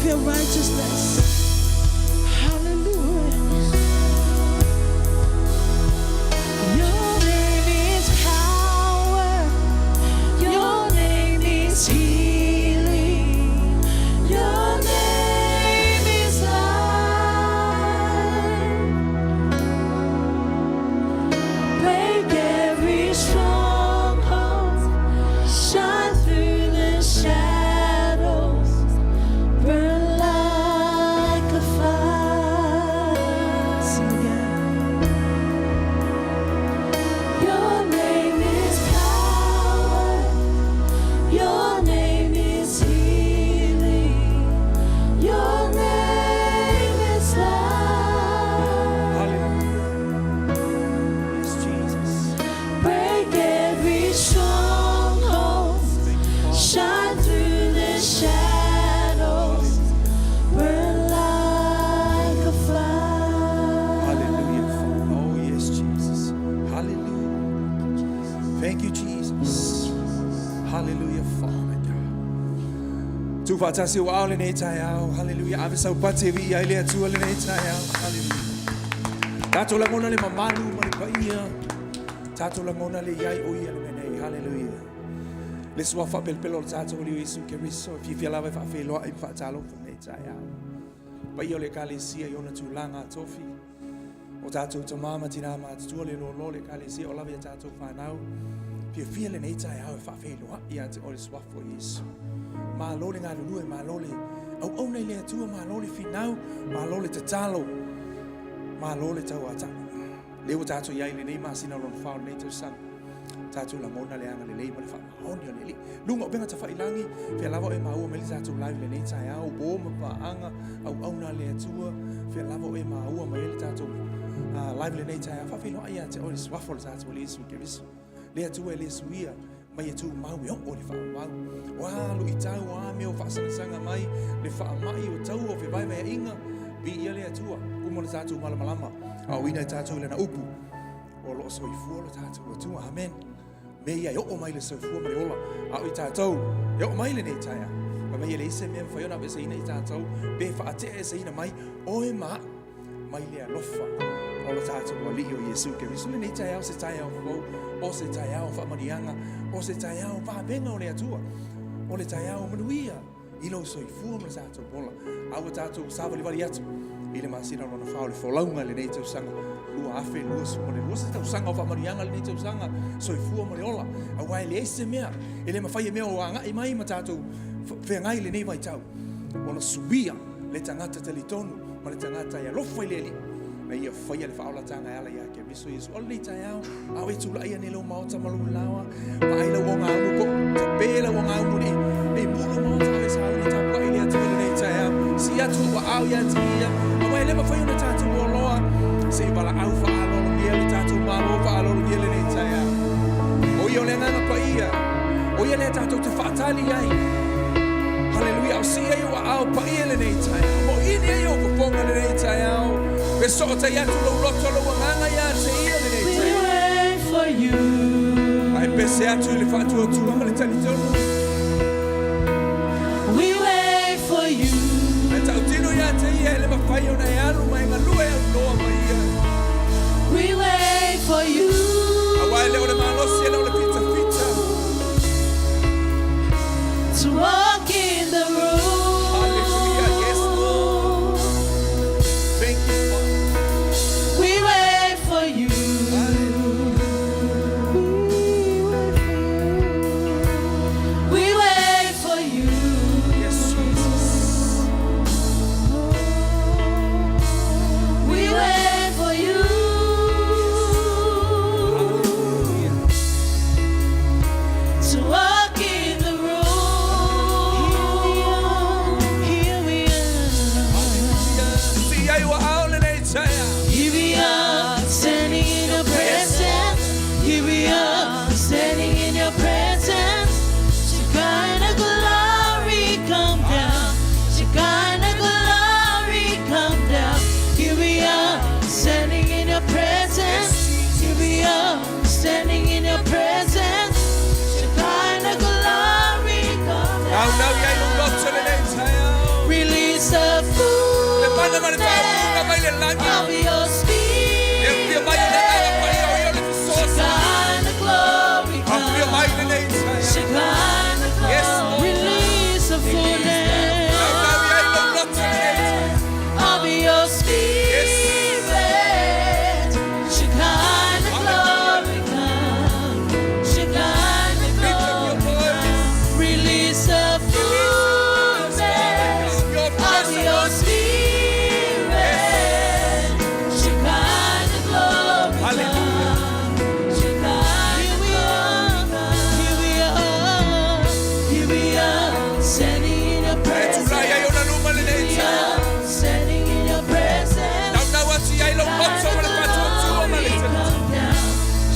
of your righteousness. Hallelujah. Your name is power. Your name is healing. Your name is life. Break every stronghold. Shine through the shadows. Burn like a fire. Sing again. Your name is power. Your name is healing. Your name is life. Hallelujah. Yes, Jesus. Break every stronghold. Thank you, Father. Shine through the shadows. Burn like a fire. Hallelujah, Father. Oh, yes, Jesus. Hallelujah. Thank you, Jesus. Hallelujah, Father God. Tuufaatasi ua ao lenei taeao. Hallelujah. Ave sau pate viia i le Atua lenei taeao. Hallelujah. Tatou lagona le mamalu ma le paia. Tatou lagona le iai o ia le mea nei. Hallelujah. Le suafa pelopelo o le tatou Alii o Iesu Keriso. E fiafia lava e faafeiloai ma faatalofa lenei taeao. Paia o le ekalesia i ona tulaga tofi. O tatou tamā ma tinā matutua le loaloa o le ekalesia o lava ia tatou fanau. Fiafia lenei taeao e faafeiloai ia te oe le suafa o Iesu. Malo le galulue, malo le auauna i le Atua, malo le finau, malo le tatalo, malo le tauataʻu. Lea ua tatou i ai lenei masina o lona fa o lenei tausaga. Tatou lagona le agalelei ma le faamaoni o le Alii. Luga o upega tafailagi, fea lava o e maua mai le tatou live lenei taeao, uo ma paaga, auauna a le Atua, fea lava o e maua mai ai le tatou live lenei taeao. Faafeiloai ia te oe le suafa o le tatou Alii Iesu Keriso. Le Atua e le suia mai e tumau e oo i le faavavau. O a luitau, o a mea o faasagasaga mai, le faamai o taua o fevaevaeaiga, viia le Atua, uma le tatou malamalama, a uina i tatou i lana upu, o lo o soifua lo tatou Atua. Amen. Mea ia e oo mai le soifua ma le ola, a o i tatou, e oo mai lenei taeao. Fai mai e leai se mea e mafai ona aveeseina i tatou, pe faate'eeseina mai oe ma a'u mai le alofa o lo tatou Alii o Iesu Keriso. Lenei taeao se taeao fou, o se taeao faamanuiaga, o se taeao vavega o le Atua, o le taeao manuia i lou soifua ma le tatou ola. A ua tatou savalivali atu i le masina o lona fa o le folauga i lenei tausaga 2022, se tausaga o faamanuiaga lenei tausaga, soifua ma le ola, aua e leai se mea e le mafai e mea o agai mai ma tatou feagai i lenei vaitau ona suia le tagata talitonu ma le tagata e alofa i le Alii na ia faia le faaolataga e ala ia Keriso Iesu. O lenei taeao, a o e tulai ane lou maota ma lou laoa, vaai lau ogaumu po o tape lau ogaumu nei, nei mulu maota o e sauni tapuai i le Atua lenei taeao. Si atu ua ao ia te ia, aua e le mafai ona tatou oloa, se i valaau faaaloalogia le tatou Malo faaaloalogia lenei taeao. O ia o le Agaga Paia, o ia lea tatou te faatali ai. Haleluia, o si ai ua ao paia lenei taeao. Moʻini ai ou fofoga lenei taeao. Pe sootai atu lou loto lou agaga ia te ia lenei We taeao. wait for you. Ae pese atu i le faatuatua ma le talitonu. We wait for you. Ae tautino ia te ia e le mafai ona e alu ma e galue auloa ma ia. We wait for you. Aua e le o le malosi e le o le fitafita. To walk in the room. Hallelujah. Yes, Lord. Thank you, Father. We wait for you. Hallelujah. We wait for you. Yes, Jesus. We wait for you. Hallelujah. To walk in the room. mana ma le faauuga mai le lagi. Of your E afio mai o le Agaga Paia o ia o le fesoasoani. Shekinah glory Afio mai come. lenei taeao. Shekinah Yes, glory. Lord. Release the fullness Naunau i ai lou loto lenei taeao. of your spirit. Shekinah glory come. Shekinah Lift up your glory voice. Release the fullness Your of presence. your spirit. Shekinah glory Hallelujah. come. Shekinah glory come. Here we are. Here we are. Standing in your E presence. tulai ai ona luma lenei We taeao. are standing in your presence. Naunau atu i ai lou loto ma le faatuatua ma le talitali.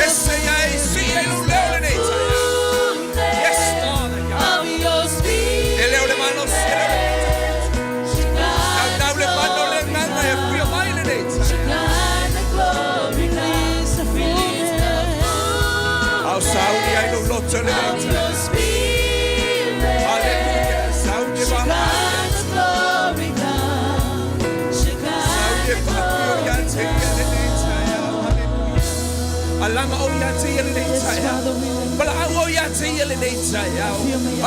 Ese ia e si e lou leo lenei taeao. Yes, Father God. E leo le malosi, e leo le pitopito. Naunau le mana o le agaga e afio mai lenei taeao. Ao sauni ai lou loto lenei taeao. Hallelujah. Sauni e vaalaai. Sauni e faafio ia te ia lenei taeao. Hallelujah. Alaga o ia te ia lenei taeao. Valaau o ia te ia lenei taeao.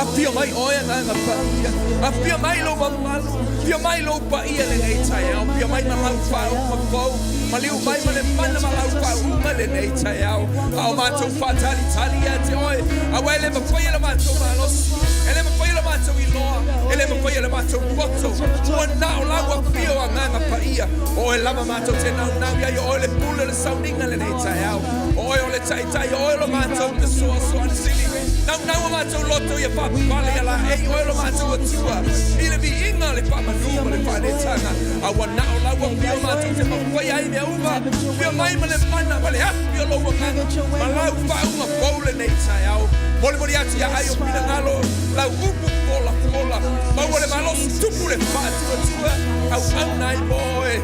Afio mai oe Agaga Paia. Afio mai lou mamalu. Afio mai lou paia lenei taeao. Afio mai ma lau faauuga fou. Maliu mai ma le mana ma lau faauuga lenei taeao. A o matou faatalitali ia te oe. Aua e le mafai e le matou malosi. E le mafai e le matou iloa. E le mafai e le matou poto. Ua na o lau afio Agaga Paia. O oe lava matou te naunau i ai. O oe le pule o le sauniga lenei taeao. O oe o le taitai. O oe lo matou fesoasoani sili. Naunau o matou loto ia faapapale ia laei. O oe lo matou Atua. I le viiga le faamanu ma le faaletaga. A ua na o lau afio matou te mafaia ai mea uma. Afio mai ma le mana ma le afi o lou agaga. Ma lau faauuga fou lenei taeao. Molimoli atu ia ai o finagalo. Lau upu fola fola. Maua le malosi tupu le faatuatua. Auauna ai mo oe.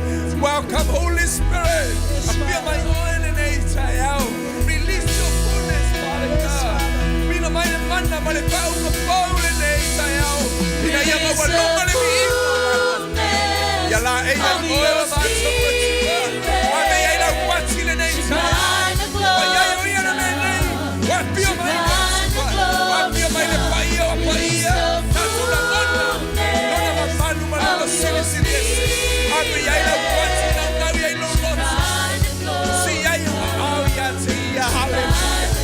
Welcome Holy Spirit. Afio mai oe lenei taeao. Release your fullness, Father God. Pina mai le mana ma le faauuga fou lenei taeao. Ina ia maualuga le viiga. Ia la e ia oe o matou Atua. Ave ai lau pati lenei taeao. Pai ai o ia le mea nei. Ua afio mai le Atua. Ua afio mai le paia o paia. Tatou lagona. Lona mamalu ma lona silisili ese. Ave ai lau pati naunau i ai lou loto. Si ai o aao ia te ia. Hallelujah.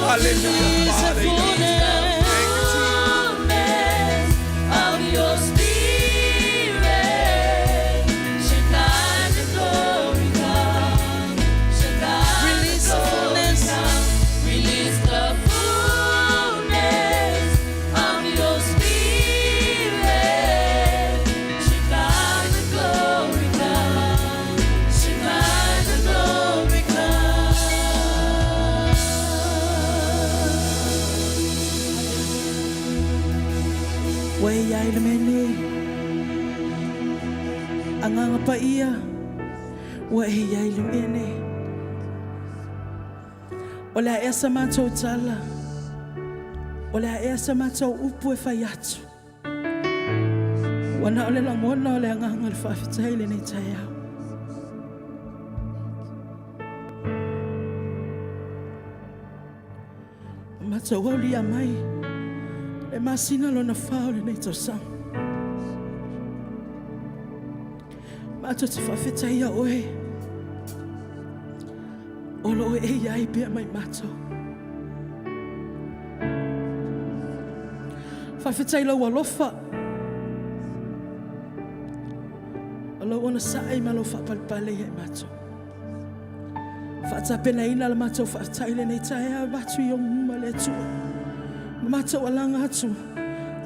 Hallelujah, Father God. Thank you, Jesus. Of your spirit, Shekinah glory come, Shekinah Release the glory fullness. come. Release the fullness of your spirit, Shekinah glory come, Shekinah glory come. Ua e iai le mea nei. Agaga Paia, ua e iai le mea nei. O le a ea sa matou tala. O le a ea sa matou upu e fai atu. Ua na o le lagona o le agaga o le faafetai lenei taeao. O matou aulia mai le masina lona fa o lenei tausaga. Matou te faafetaia oe. O lo o e iai pea mai matou. Faafetai lau alofa. O lau onosai ma lou faapalepale ia i matou. Faatapenaina le matou faafetai lenei taeao e avatu i ou luma le Atua. Ma matou alaga atu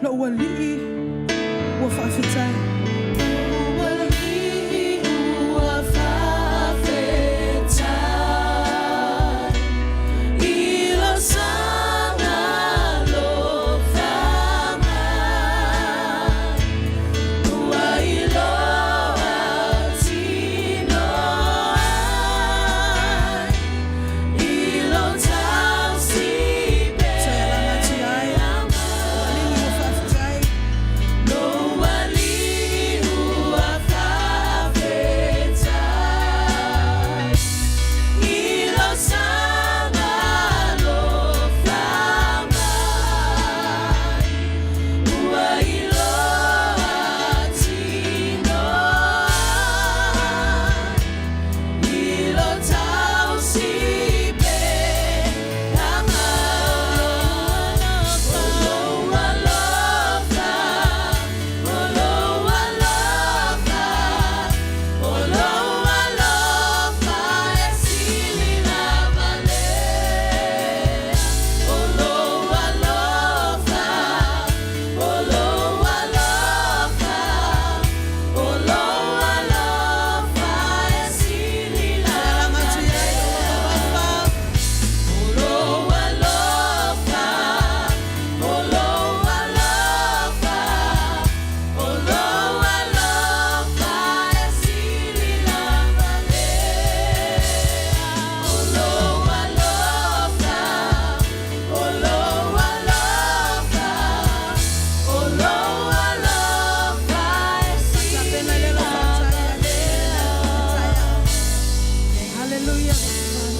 lou alii ua faafetai. Alii ua faafetai i lou saga alofa mai. Ua iloa ati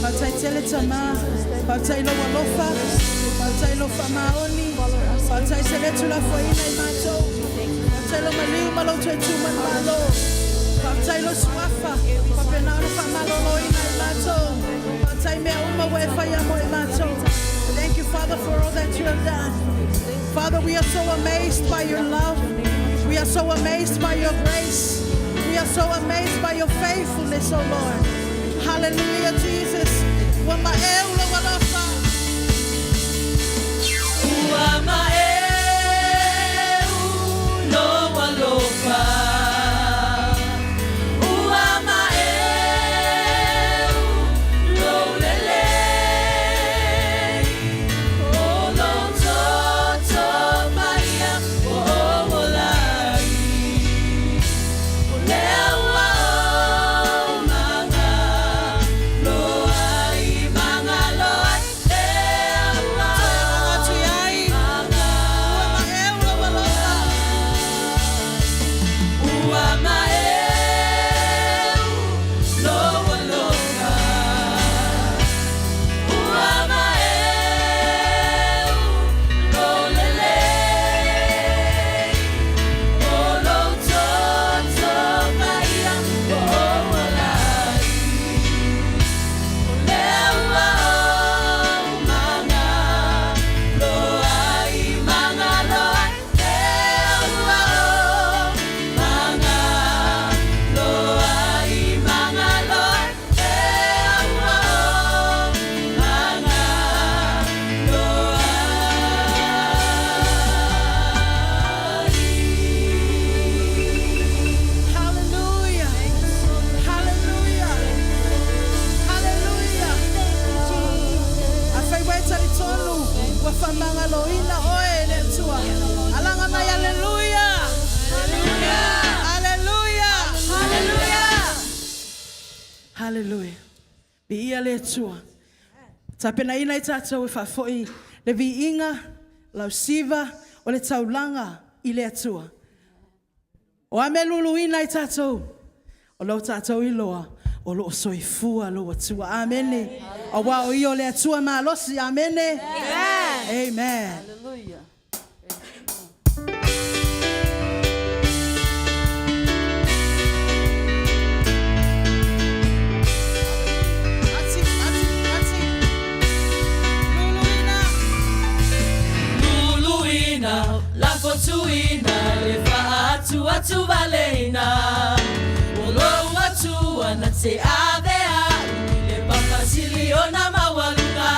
Faafetai tele Tamā, faafetai i lou alofa, faafetai i lou faamaoni, faafetai se le tuulafoaiina i matou, faafetai i lou maliu ma lou toe tu manumalo, faafetai i lou suafa faapena ona faamaloloina i matou, faafetai i mea uma ua e faia mo i matou. Thank you, Father, for all that you have done. Father, we are so amazed by your love. We are so amazed by your grace. We are so amazed by your faithfulness, oh Lord. Hallelujah, Jesus. Ua maeu lou alofa. Ua maeu lou alofa. Ua maeu lou lelei. O lou toto paia ua ou ola ai. O lea ua ou magalo ai, magalo ai, lea ua Atu i ai. Ua maeu lou alofa. Ua maeu lou alofa. Ua maeu lou lelei. O lou toto paia ua ou ola ai. O lea ua ou magalo ai, magalo ai, lea ua ou magalo ai, magalo ai, lea ua ou magalo ai. Hallelujah. Hallelujah. Hallelujah. Afai ua e talitonu ua faamagaloina oe e le Atua. Alaga mai haleluya. Haleluya. Hallelujah. Haleluya. Viia le Atua. Tapenaina i tatou e faafoi le viiga, lausiva, o le taulaga i le Atua. O a mea e luluina i tatou, o lou tatou iloa, o loo soifua lou Atua. Amene. Auā o ia o le Atua malosi. Amene. Amen. Amen. Hallelujah. Ati, ati, ati. Luluina. Luluina, lafotuina, le faatuatuvaleina. O lou Atua na te avea i le papa sili ona maualuga.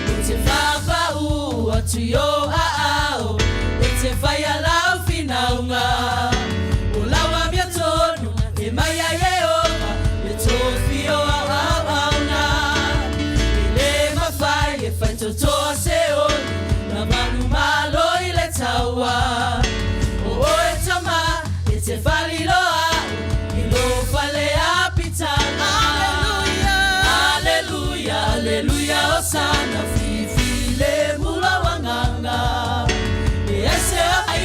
Ou te faapaū atu i ou aao, e te faia lau finauga. O lau amiotonu, e mai ia Ieova, le tofi o au auauna. E lē mafai e faitotoa se oli, na manumalo i le taua. O oe Tamā, e te faliloa au, i lou fale apitaga. Hallelujah, hallelujah, hosana, fifilemu lou agaga. E ese ai.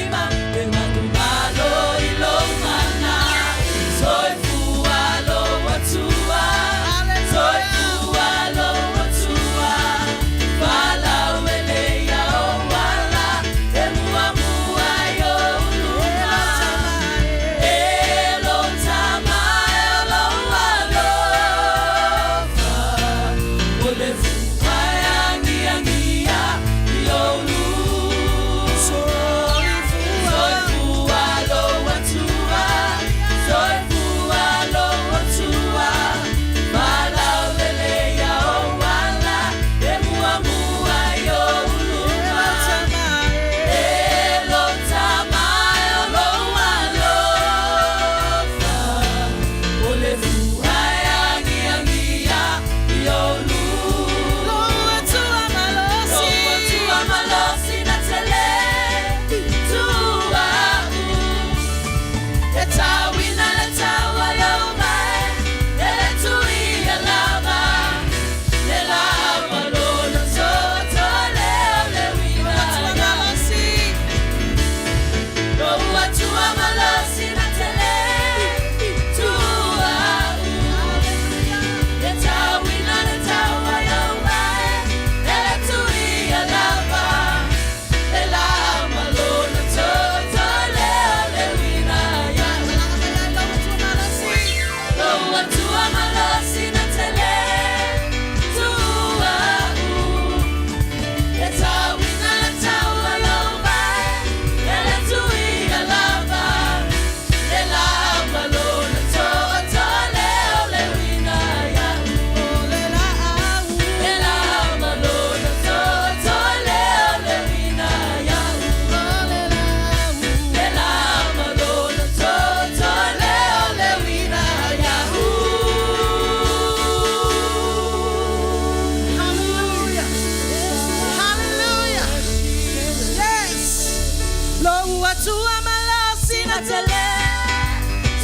Atua malosi na tele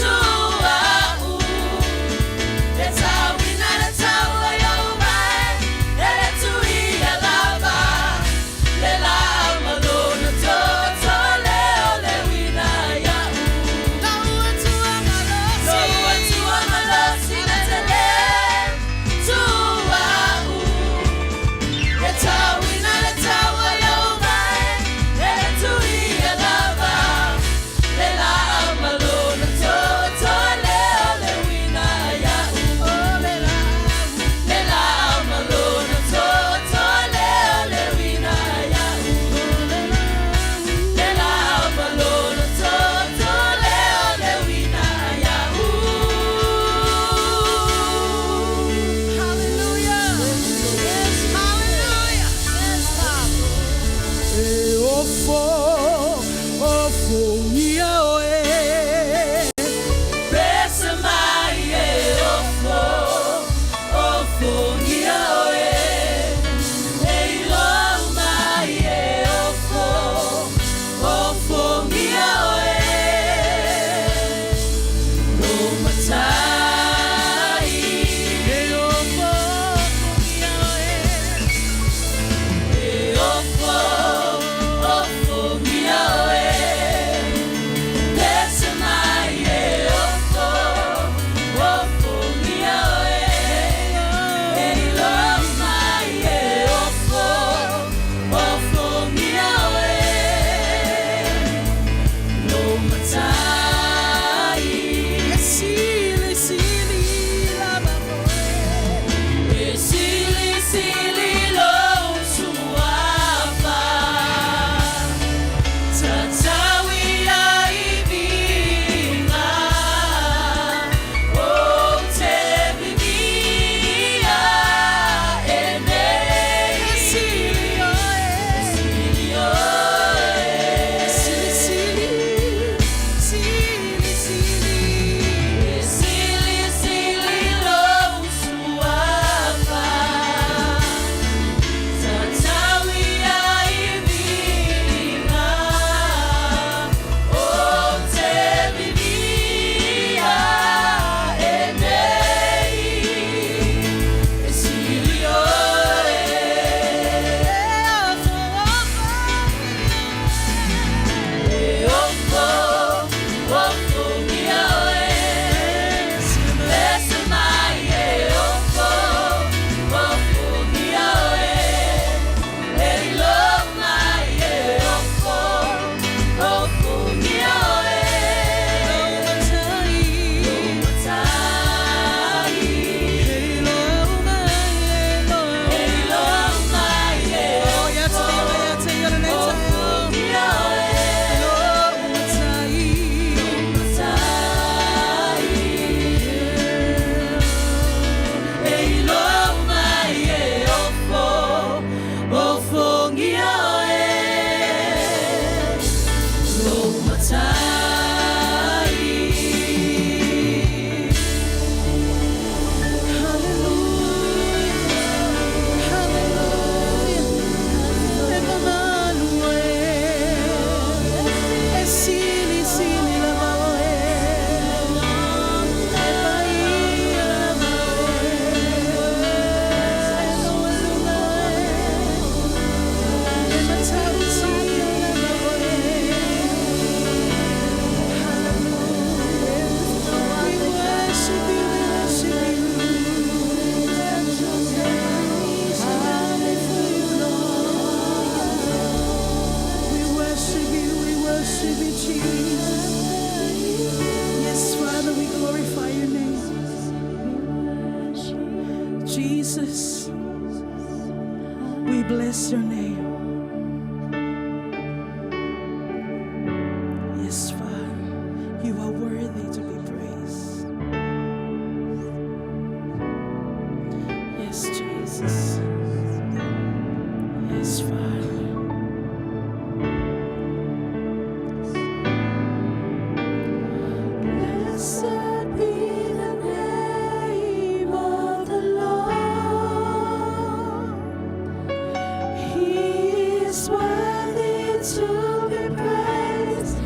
tua'u e tauina le taua i lou mai e le tuia lava le la malona toto le o le uina ia'u. Lou Atua malosi. Lou Atua malosi na tele tua'u e tauina le taua i lou mai e le tuia lava le la malona toto le o le uina ia'u. Oh, le la. Le la malona toto le o le uina ia'u. Le la malona toto le o le uina ia'u. Hallelujah. Yes, hallelujah. Yes, Father. E ofo, ofo ia oe. Pese mai e ofo, ofo ia oe. E ilo mai e ofo, ofo ia oe. Lo matai. E ofo, ofo ia oe. E ofo, ofo ia oe. Pese mai e ofo, ofo ia oe. E ilo mai e ofo, ofo ia oe. Lo matai. E sili, sili lava oe. E sili, sili lou suafa. Tatau ia i viiga. Ou te viviia e nei. E sili oe. Sili oe. Sili, sili, sili, sili. E sili, sili lou suafa. Tatau ia i viiga. Ou te viviia e nei. E sili oe. E ofo, ofo. E ofo, ofo ia oe. Pese mai e ofo, ofo ia oe. E ilo mai e ofo, ofo ia oe. Matai. Matai. E ilo mai, e ilo. E ilo mai e Oh, ia te lima, ia te ia le ofo ia oe. Lo matai. Matai. E ilo mai e ofo, ofo ia oe. Lo matai. Hallelujah. Hallelujah. E mamalu e. E sili, sili lava oe. E paia lava oe. E maualuga e. E matautia lava oe. Hallelujah. We worship you, we worship you. Hallelujah, Lord. We worship you, we worship you, Jesus. Yes, Father, we glorify your name. Jesus, we bless your name. Yes, Father, you are worthy to be praised. Yes, Jesus. Yes, Father. Blessed be the name of the Lord. He is worthy to be praised.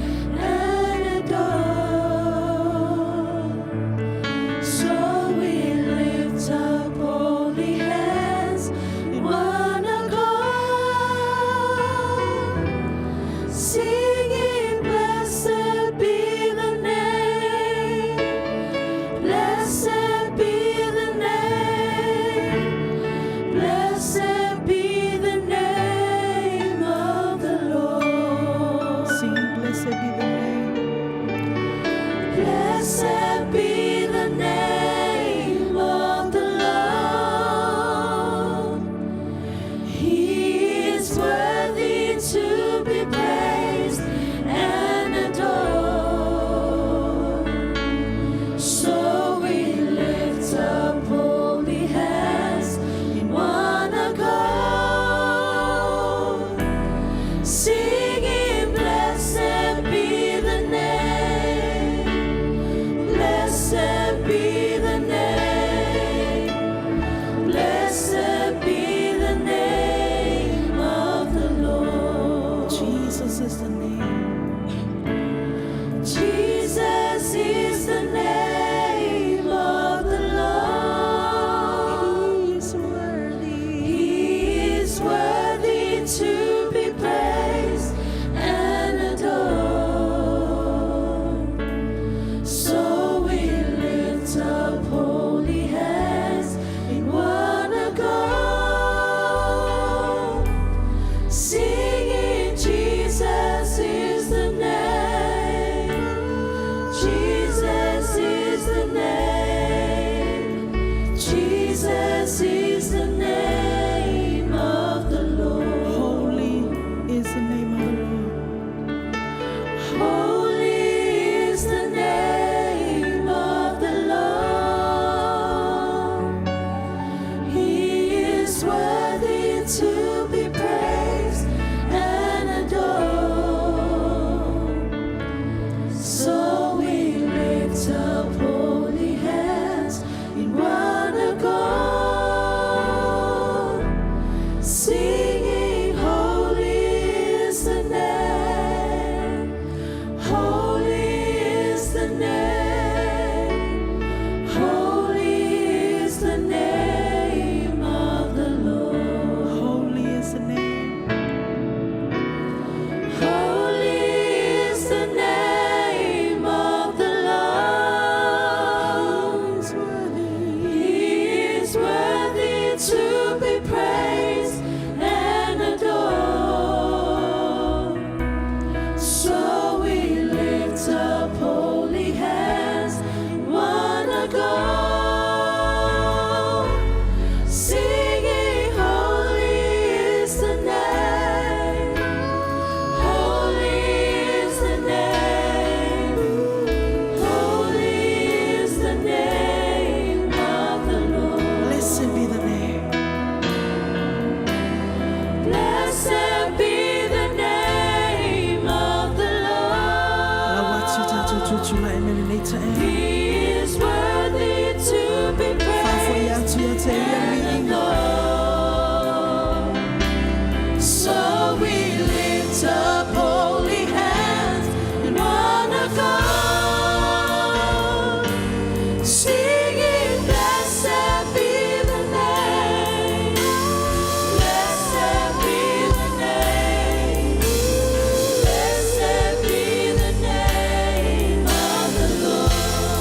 Blessed be the name of the Lord. He is worthy to be praised and adored. So we lift up holy hands in one accord, singing, Blessed be the name, blessed be the name, blessed be the name of the Lord. Jesus is the name. Jesus is the name of the Lord. He is worthy. He is worthy to be praised and adored. So we lift up holy hands in one accord, singing, Jesus is the name. Jesus is the name. Jesus is the name of the Lord. Holy is the name of the Lord. Holy is the name of the Lord. He is worthy to be praised and adored. So we lift up holy hands in one accord, singing, Holy is the name, Holy is the name, Holy is the name of the Lord. Holy is the name. Holy is the name of the Lord. He is worthy. He is worthy to be praised and adored. So we lift up holy hands, one accord, singing, Holy is the name, Holy is the name. Holy is the name of the Lord. Blessed be the name. Blessed be the name of the Lau atu Lord. tātou tutula e mele nei ta e. He is worthy to be Whawhai praised atu ia te ia and miinga. adored. So we lift up holy hands in one accord, singing, Blessed be the name, blessed be the name, blessed be the name of the Lord.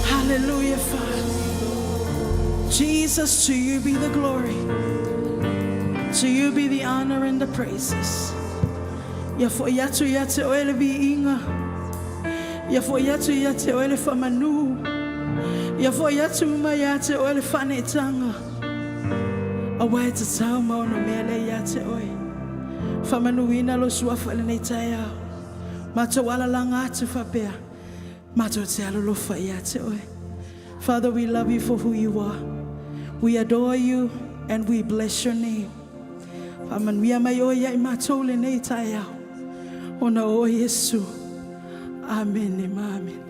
Hallelujah, Father. Jesus, to you be the glory. To you be the honor and the praises. Ia fo'i atu ia te oe le viiga. Ia fo'i atu ia te oe le faamanu. Ia fo'i atu uma ia te oe le faaneetaga. Auā e tatau ma onomea lea ia te oe. Faamanuina lou suafa i lenei taeao. Matou alalaga atu faapea. Matou te alolofa ia te oe. Father, we love you for who you are. We adore you and we bless your name. Faamanuia mai oe ia i matou lenei taeao. Ona o Iesu. Amene ma amene.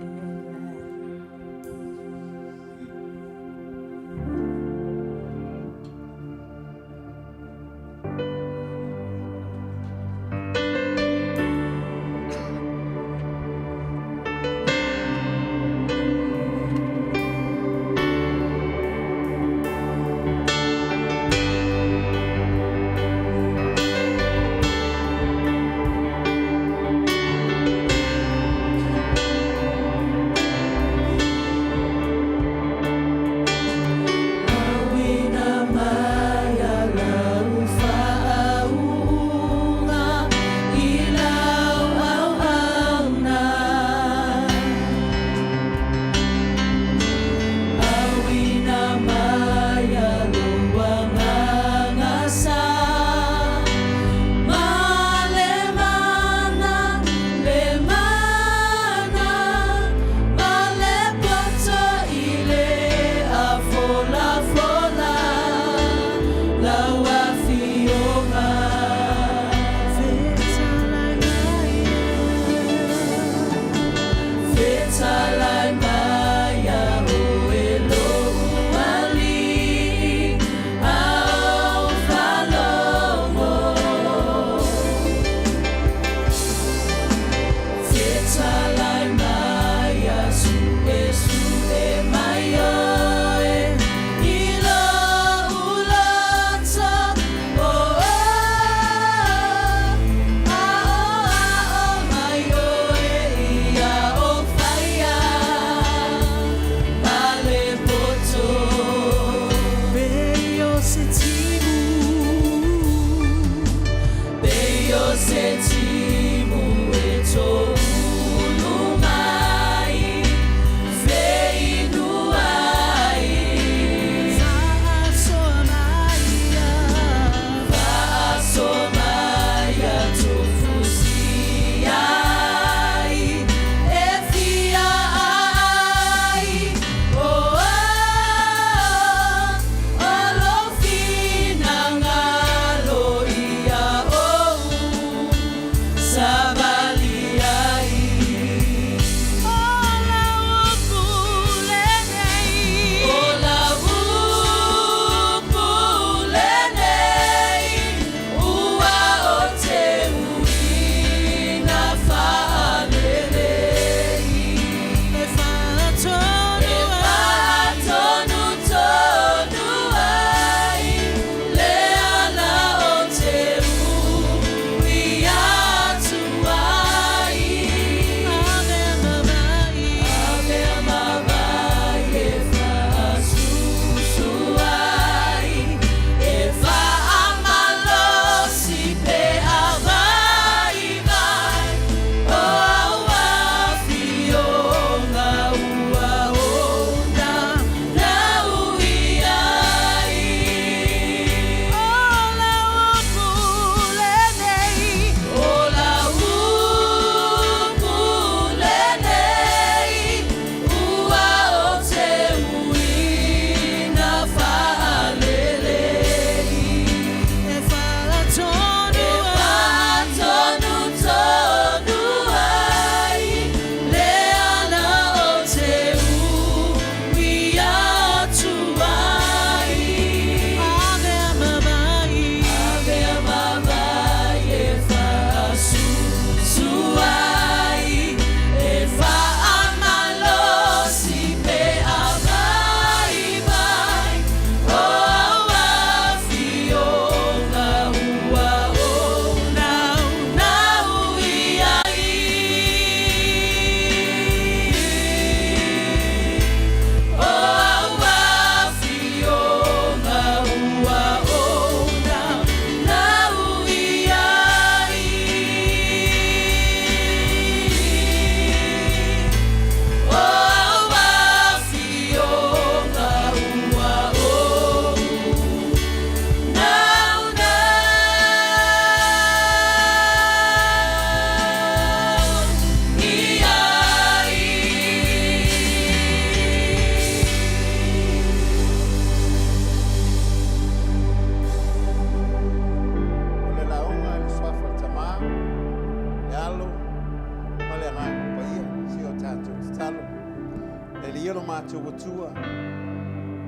Le Alii lo matou Atua,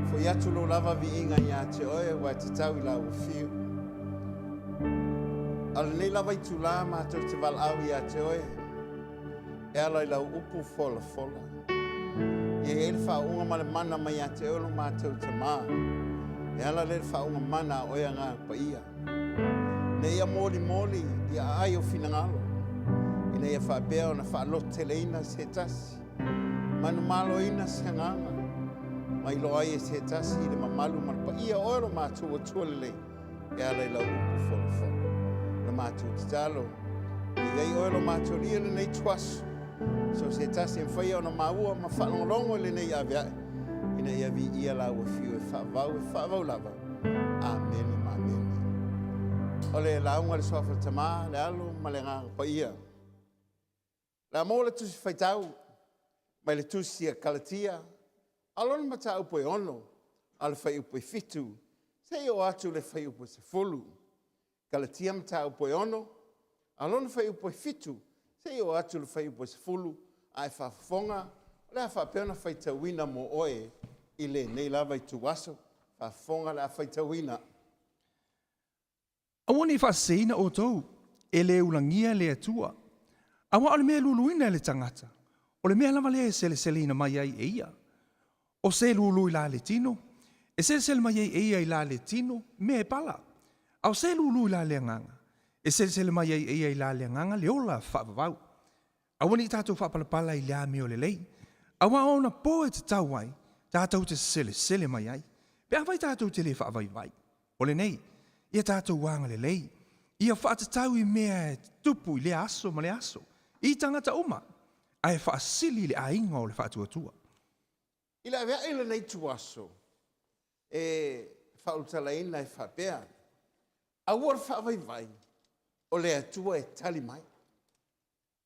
fo'i atu lou lava viiga ia te oe ua e tatau i lau afio. A o lenei lava itulā matou te valaau ia te oe e ala i lau upu folafola. Ia i ai le faauuga ma le mana mai ia te oe lo matou Tamā, e ala lea i le faauuga mana a oe Agaga Paia. Ina ia molimoli i aai o finagalo, ina ia faapea ona faalototeleina se tasi, manumaloina se agaga, ma iloa ai e se tasi i le mamalu ma le paia o oe lo matou Atua lelei, e ala i lau upu folafola. O le matou tatalo, ia i ai oe lo matou Alii i lenei ituaso, so se tasi e mafai ona maua ma faalogologo i lenei aveae, ina ia viia lau afio e faavavau e faavavau lava. Amene ma amene. O le lauga i le Suafa o le Tama, le Alo ma le Agaga Paia. O le a maua le Tusi Faitau mai le Tusi a Kalatia, a o lona mataupu e 6, a o le fuaiupu e 7, seia oo atu i le fuaiupu e 10. Kalatia mataupu e 6, a o lona fuaiupu e 7, seia oo atu i le fuaiupu e 10, a e faafofoga, o le a faapea ona faitauina mo oe i lenei lava ituaso. Faafofoga o le a faitauina. Aua ne i faaseseina outou, e le ulagia le Atua. Aua o le mea e luluina e le tagata, o le mea lava lea e seleseleina mai ai e ia. O se lulu i la le tino, e selesele mai ai e ia i la le tino mea e pala, a o se lulu i la le agaga, e selesele mai ai e ia i la le agaga le ola faavavau. Aua ne i tatou faapalapala i le amio lelei, aua o ona po e tatau ai tatou te selesele mai ai, pe afai tatou te le faavaivai. O lenei, ia tatou agalelei, ia faatatau i mea e tutupu i lea aso ma lea aso, i tagata uma, ae faasili i le aiga o le faatuatua. I le avea'i o lenei ituaso, e faaulutalaina e faapea, Aua le faavaivai, o le Atua e tali mai.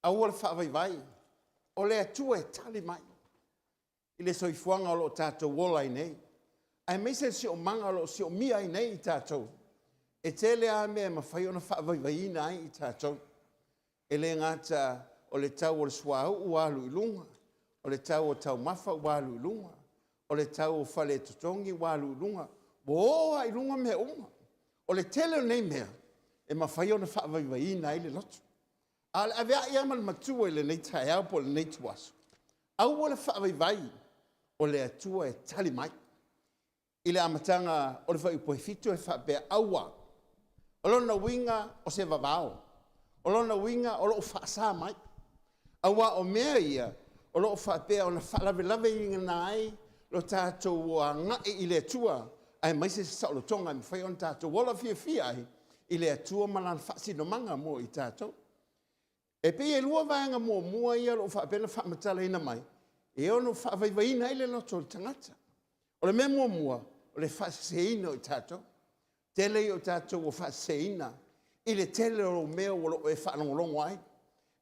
Aua le faavaivai, o le Atua e tali mai i le soifuaga o lo o tatou ola ai nei, aemaise le siomaga o lo o siomia ai nei i tatou. E tele lava mea e mafai ona faavaivaiina ai i tatou. E le gata o le tau o le suauu ua alu i luga, o le tau o taumafa ua alu i luga, o le tau o fale totogi ua alu i luga, ua oo lava i luga mea uma. O le tele o nei mea e mafai ona faavaivaiina ai le loto. A o le aveai lava ma le matua i lenei taeao po o lenei ituaso, aua le faavaivai, o le Atua e tali mai. I le amataga o le fuaiupu e 7 e faapea, aua. O lona uiga o se vavao. O lona uiga o lo o faasa mai. Aua o mea ia o lo o faapea ona faalavelaveina ai lo tatou agai i le Atua, aemaise se saolotoga e mafai ona tatou ola fiafia ai i le Atua ma Lana faasinomaga mo i tatou. E pei e lua vaega muamua ia o lo o faapea ona faamatalaina mai e ono faavaivaiina ai le loto o le tagata. O le mea muamua, o le faaseseina o i tatou. Tele ia o tatou ua faaseseina i le tele o mea o lo o e faalogologo ai.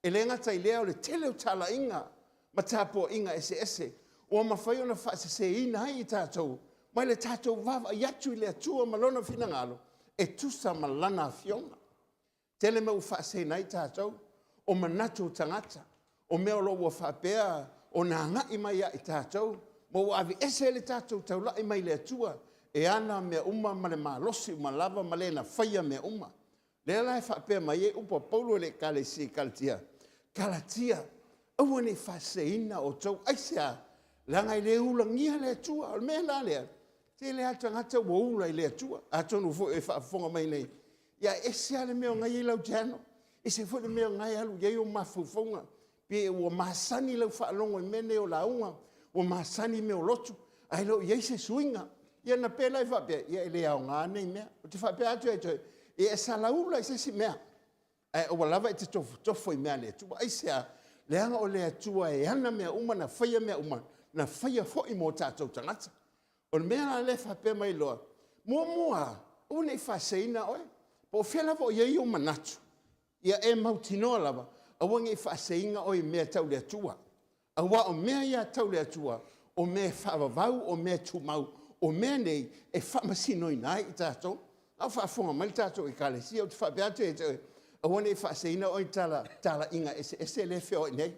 E le gata i lea o le tele o talaiga ma tapuaiga eseese ua mafai ona faaseseina ai i tatou mai le tatou vaavaai atu i le Atua ma Lona finagalo e tusa ma Lana Afioga. Tele mea ua faaseseina ai tatou, o manatu o tagata, o mea o lo o ua faapea ona agai mai ia i tatou, ma ua aveese le tatou taulai mai le Atua e ana mea uma ma le malosi uma lava ma le na faia mea uma. Lea la e faapea mai ai upu a Paulo i le Ekalesia i Kalatia, Kalatia, aua ne i faaseseina outou. Aisea? Leaga e le ulagia le Atua. O le mea la lea, tele lava tagata ua ula i le Atua. Atonu foi o e faafofoga mai nei, ia e ese lava le mea o na e i ai lau channel, ese foi le mea o na e alu i ai ou mafaufauga, pe ua masani lau faalogo i mea nei o lauga, ua masani i mea o lotu, ae le o i ai se suiga. Ia ona pei lea faapea, ia e le aoga nei mea. Ou te faapea atu ia te oe, ia e salaula i se isi mea, ae aua lava e te tofotofo i mea a le Atua. Aisea? Leaga o le Atua e ana mea uma, na faia mea uma, na faia foi mo tatou tagata. O le mea la lea e faapea mai loa, muamua lava, aua ne i faaseseina oe. Po o fea lava o i ai ou manatu, ia e mautinoa lava, aua ne i faaseseina oe i mea tau le Atua. Aua o mea ia tau le Atua, o mea e faavavau, o mea e tumau, o mea nei e faamasinoina ai i tatou. A o faafofoga mai le tatou Ekalesia, ou te faapea atu ia te oe, aua ne i faaseseina oe i talaiga eseese lea e feoai nei.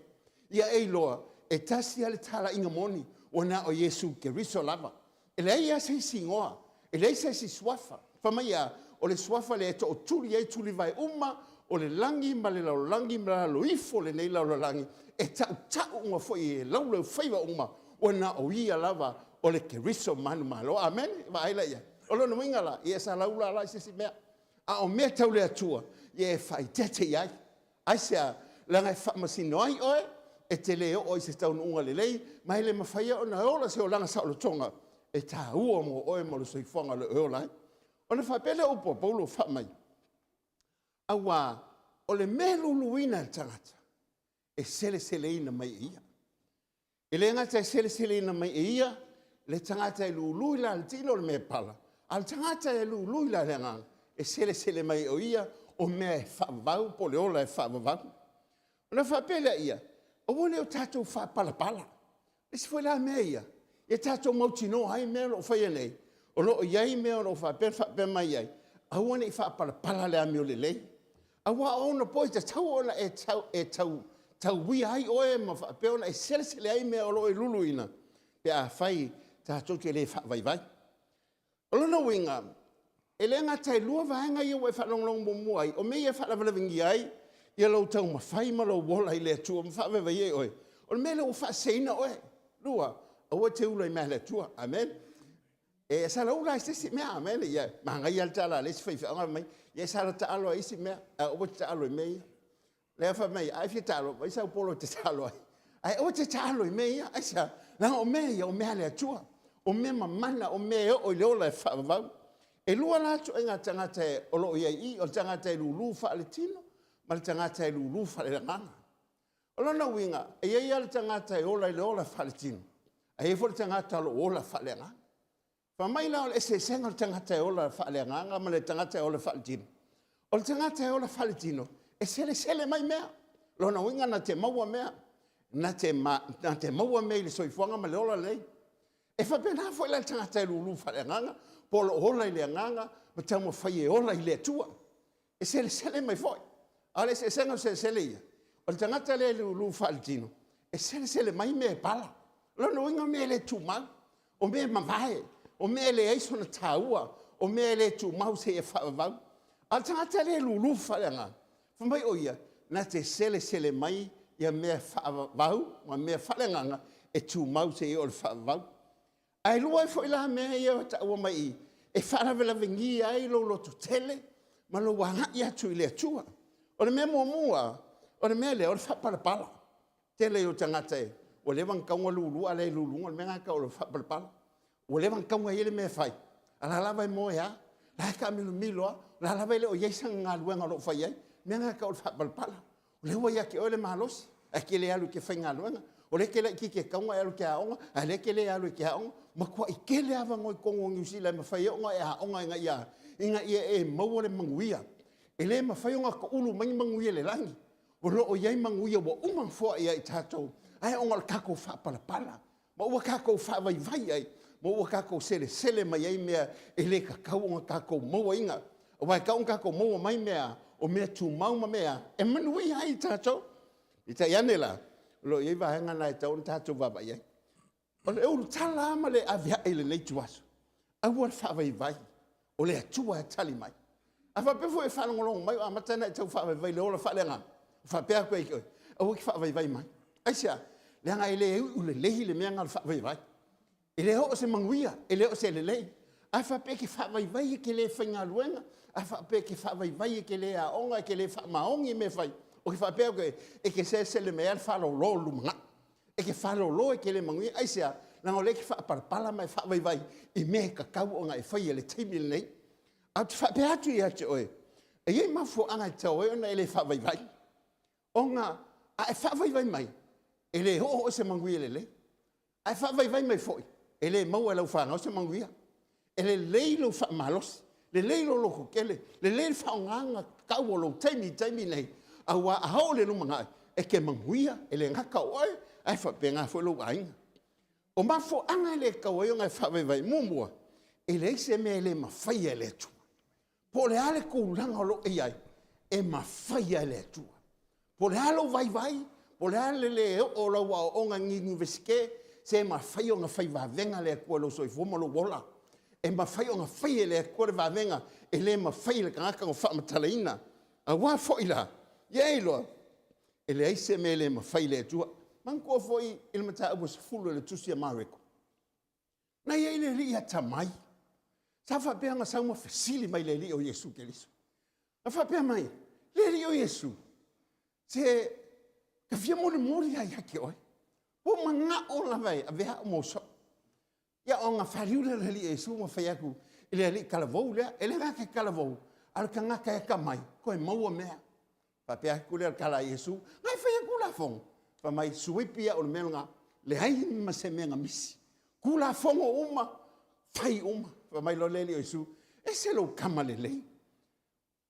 Ia e iloa, e tasi lava le talaiga moni. Ua na o Iesu Keriso lava. E leai lava se isi igoa, e leai se isi suafa. Fai mai a, o le suafa lea e tootuli ai tulivae uma o le lagi ma le lalolagi ma lalo ifo o lenei lalolagi, e tautau uma foi e laulaufaiva uma, ua na o ia lava o le Keriso manumalo. Amene? Vaai la i ai. O lona uiga la, ia sa laula la i se isi mea. A o mea tau le Atua, ia e faaeteete i ai. Aisea? Leaga e faamasino ai oe, e te le oo i se taunuuga lelei, ma e le mafai ai ona ola se olaga saolotoga e taua mo oe ma le soifuaga o lo o e ola ai. Ona faapea lea o upu a Paulo fai mai, auā o le mea e luluina e le tagata, e seleseleina mai e ia. E le gata e seleseleina mai e ia le tagata e lulu i la le tino o le mea e pala, a o le tagata e lulu i la le agaga, e selesele mai e ia o mea e faavavau po o le ola e faavavau. Ona faapea lea, aua ne i o tatou faapalapala. O le isi foi la mea ia, ia tatou mautinoa ai mea o lo o faia nei, o lo o i ai mea o lo o faapea ona faapea mai ai, aua ne i faapalapala le amiolelei. Aua o ona po e tatau ona e tauia ai oe ma faapea ona e selesele ai mea o lo o e luluina pe afai tatou te le faavaivai. O lona uiga, e le gata e lua vaega ia ua e faalogologo muamua ai, o mea ia e faalavelavegia ai ia lou taumafai ma lou ola i le Atua ma faavaivai ai oe, o le mea lea ua faaseseina oe. Lua, aua e te ula i mea a le Atua. Amene. E salaula lava i se isi mea, amene. Ia, manaia lava le tala a le isi faifeau fai mai, ia e sala taalo lava i isi mea, ae aua e te taalo i mea ia. Lea fai mai, a e fia taalo, fai sau polo e te taalo ai. Ae aua e te taalo i mea ia. Aisea? Leaga o mea ia, o mea a le Atua. O mea mamana, o mea e oo i le ola e faavavau. E lua la ituaiga tagata o lo o i ai i i, o le tagata e lulu faaletino ma le tagata e lulu faaleagaga. O lona uiga, e i ai lava le tagata e ola i le ola faaletino, ae i ai foi le tagata o lo o ola faaleagaga. Fai mai la o le eseesega o le tagata e ola faaleagaga ma le tagata e ola faaletino. O le tagata e ola faaletino, e selesele mai mea. Lona uiga na te maua mea, na te maua mea i le soifuaga ma le ola lelei. E faapena foi la i le tagata e lulu faaleagaga, po o lo o ola i le agaga ma taumafai e ola i le Atua. E selesele mai foi. A o le eseesega o le selesele ia, o le tagata lea e lulu faaletino, e selesele mai mea e pala. O lona uiga o mea e le tumau, o mea e mavae, o mea e leai sona taua, o mea e le tumau seia faavavau. A o le tagata lea e lulu faaleagaga, fai mai o ia, na te selesele mai ia mea faavavau ma mea faaleagaga e tumau seia oo i le faavavau. Ae lua ai foi la mea ia e taua mai i i, e faalavelavegia ai lou lototele ma lou agai atu i le Atua. O le mea muamua, o le mea lea o le faapalapala. Tele ia o tagata ua leva ona tatau ona lulu, a o le luluga o le mea lena e tau o le faapalapala. Ua leva ona tatau ona i ai le mea e fai, a o la e lava e moe lava, o la e taamilomilo lava, o la e lava e le o i ai sana galuega o lo o fai ai. O le mea lena e tau o le faapalapala. O lea ua ia te oe le malosi, ae e te le alu e te faigaluega. O lea e te laitiiti e tatau ona e alu e te aoga, a o lea e te le alu e te aoga. Matuai tele avanoa i totonu o Niu Sila e mafai ai ona e aoga ina ia e maua le manuia. E le mafai ona toulu mai ni manuia i le lagi. O lo o i ai manuia ua uma ona foai ia i tatou, ae ona o le tatou faapalapala, ma ua tatou faavaivai ai, ma ua tatou selesele mai ai mea e le tatau ona tatou mauaina. Aua e tatau ona tatou maua mai mea, o mea tumau ma mea e manuia ai tatou. Peitai ane la, o lo o i ai vaega na e tatau ona tatou vaavaai i ai. O le ulutala lava ma le aveae i lenei ituaso, aua le faavaivai, o le Atua e tali mai. A faapea foi e faalogologo mai o amata ona e tau faavaivai i le ola faaleagaga, faapea atu ai ia te oe, aua e te faavaivai mai. Aisea? Leaga e le iu lelei le mea lena o le faavaivai. E le oo se manuia, e le o se lelei. A faapea e te faavaivai e te le faigaluega, a faapea e te faavaivai e te le aoga, e te le faamaoni i mea e fai, ou te faapea atu e te selesele mai lava le faalolo i le lumanai. E te faalolo e te le manuia. Aisea? Leaga o lea e te faapalapala ma e faavaivai i mea e tatau ona e faia i le taimi lenei. Ae ou te faapea atu ia te oe, e i ai mafuaaga e tatau ai ona e le faavaivai. Ona a e faavaivai mai, e le oo oe i se manuia lelei. A e faavaivai mai foi, e le maua e lau fanau se manuia. E lelei lou faamalosi, lelei lou lototele, lelei le faaaogaina tatau o lou taimi i le taimi lenei, aua a oo i le lumanai, e te manuia, e le gata o oe, ae faapena foi lou aiga. O mafuaaga e le tatau ai ona e faavaivai, muamua, e leai se mea e le mafaia e le Atua. Po o le a le tulaga o lo o i ai, e mafai lava e le Atua. Po o le a lou vaivai, po o le a le le oo o lau aoaoga i le Iunivesite, Se mafai ona fai vavega le Atua i lou soifua ma lou ola. E mafai ona fai e le Atua le vavega e le mafai e le tagata ona faamatalaina. Aua foi la, ia e iloa, e leai se mea e le mafai e le Atua. Manatua foi i le mataupu e 10 i le tusi a Mareko, na i ai le alii atamai, sa faapea ona sau ma fesili mai i le Alii o Iesu Keriso. Na faapea mai, le Alii o Iesu, se ta fia molimoli lava ia te oe. Ua ou manao lava e avea au ma ou so'o. Ia ona faliu lea o le Alii Iesu ma fai atu i le alii talavou lea, e le gata i le talavou, a o le tagata e atamai, toe maua mea. Faapea atu lea o le tala a Iesu, na e fai atu lafoga. Fai mai, suipi au i le mea lena, leai ma se mea na misi. Tulafono uma, fai uma. Fai mai loa le Alii o Iesu, ese lou tama lelei.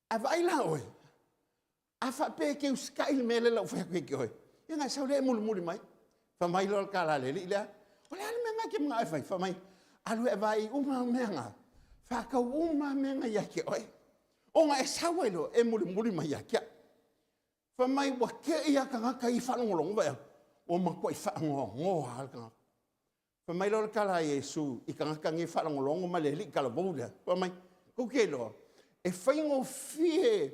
Ae vaai la oe, a faapea e te usitai i le mea lea o le a ou fai atu ia te oe, ia ona e sau lea e mulimuli mai. Fai mai loa le tala a le alii lea, o le a le mea lena e te manao e fai? Fai mai, alu e vaai uma au mea na, faatau uma lava mea na ia te oe, ona e sau ai loa e mulimuli mai ia te au. Fai mai, ua te i lava tagata ia faalogologo, vaai atu, ua matuai faanoanoa lava le tagata. Fai mai loa le tala a Iesu i tagata nei e faalogologo ma le alii talavou lea, fai mai, tou te iloa, e faigofie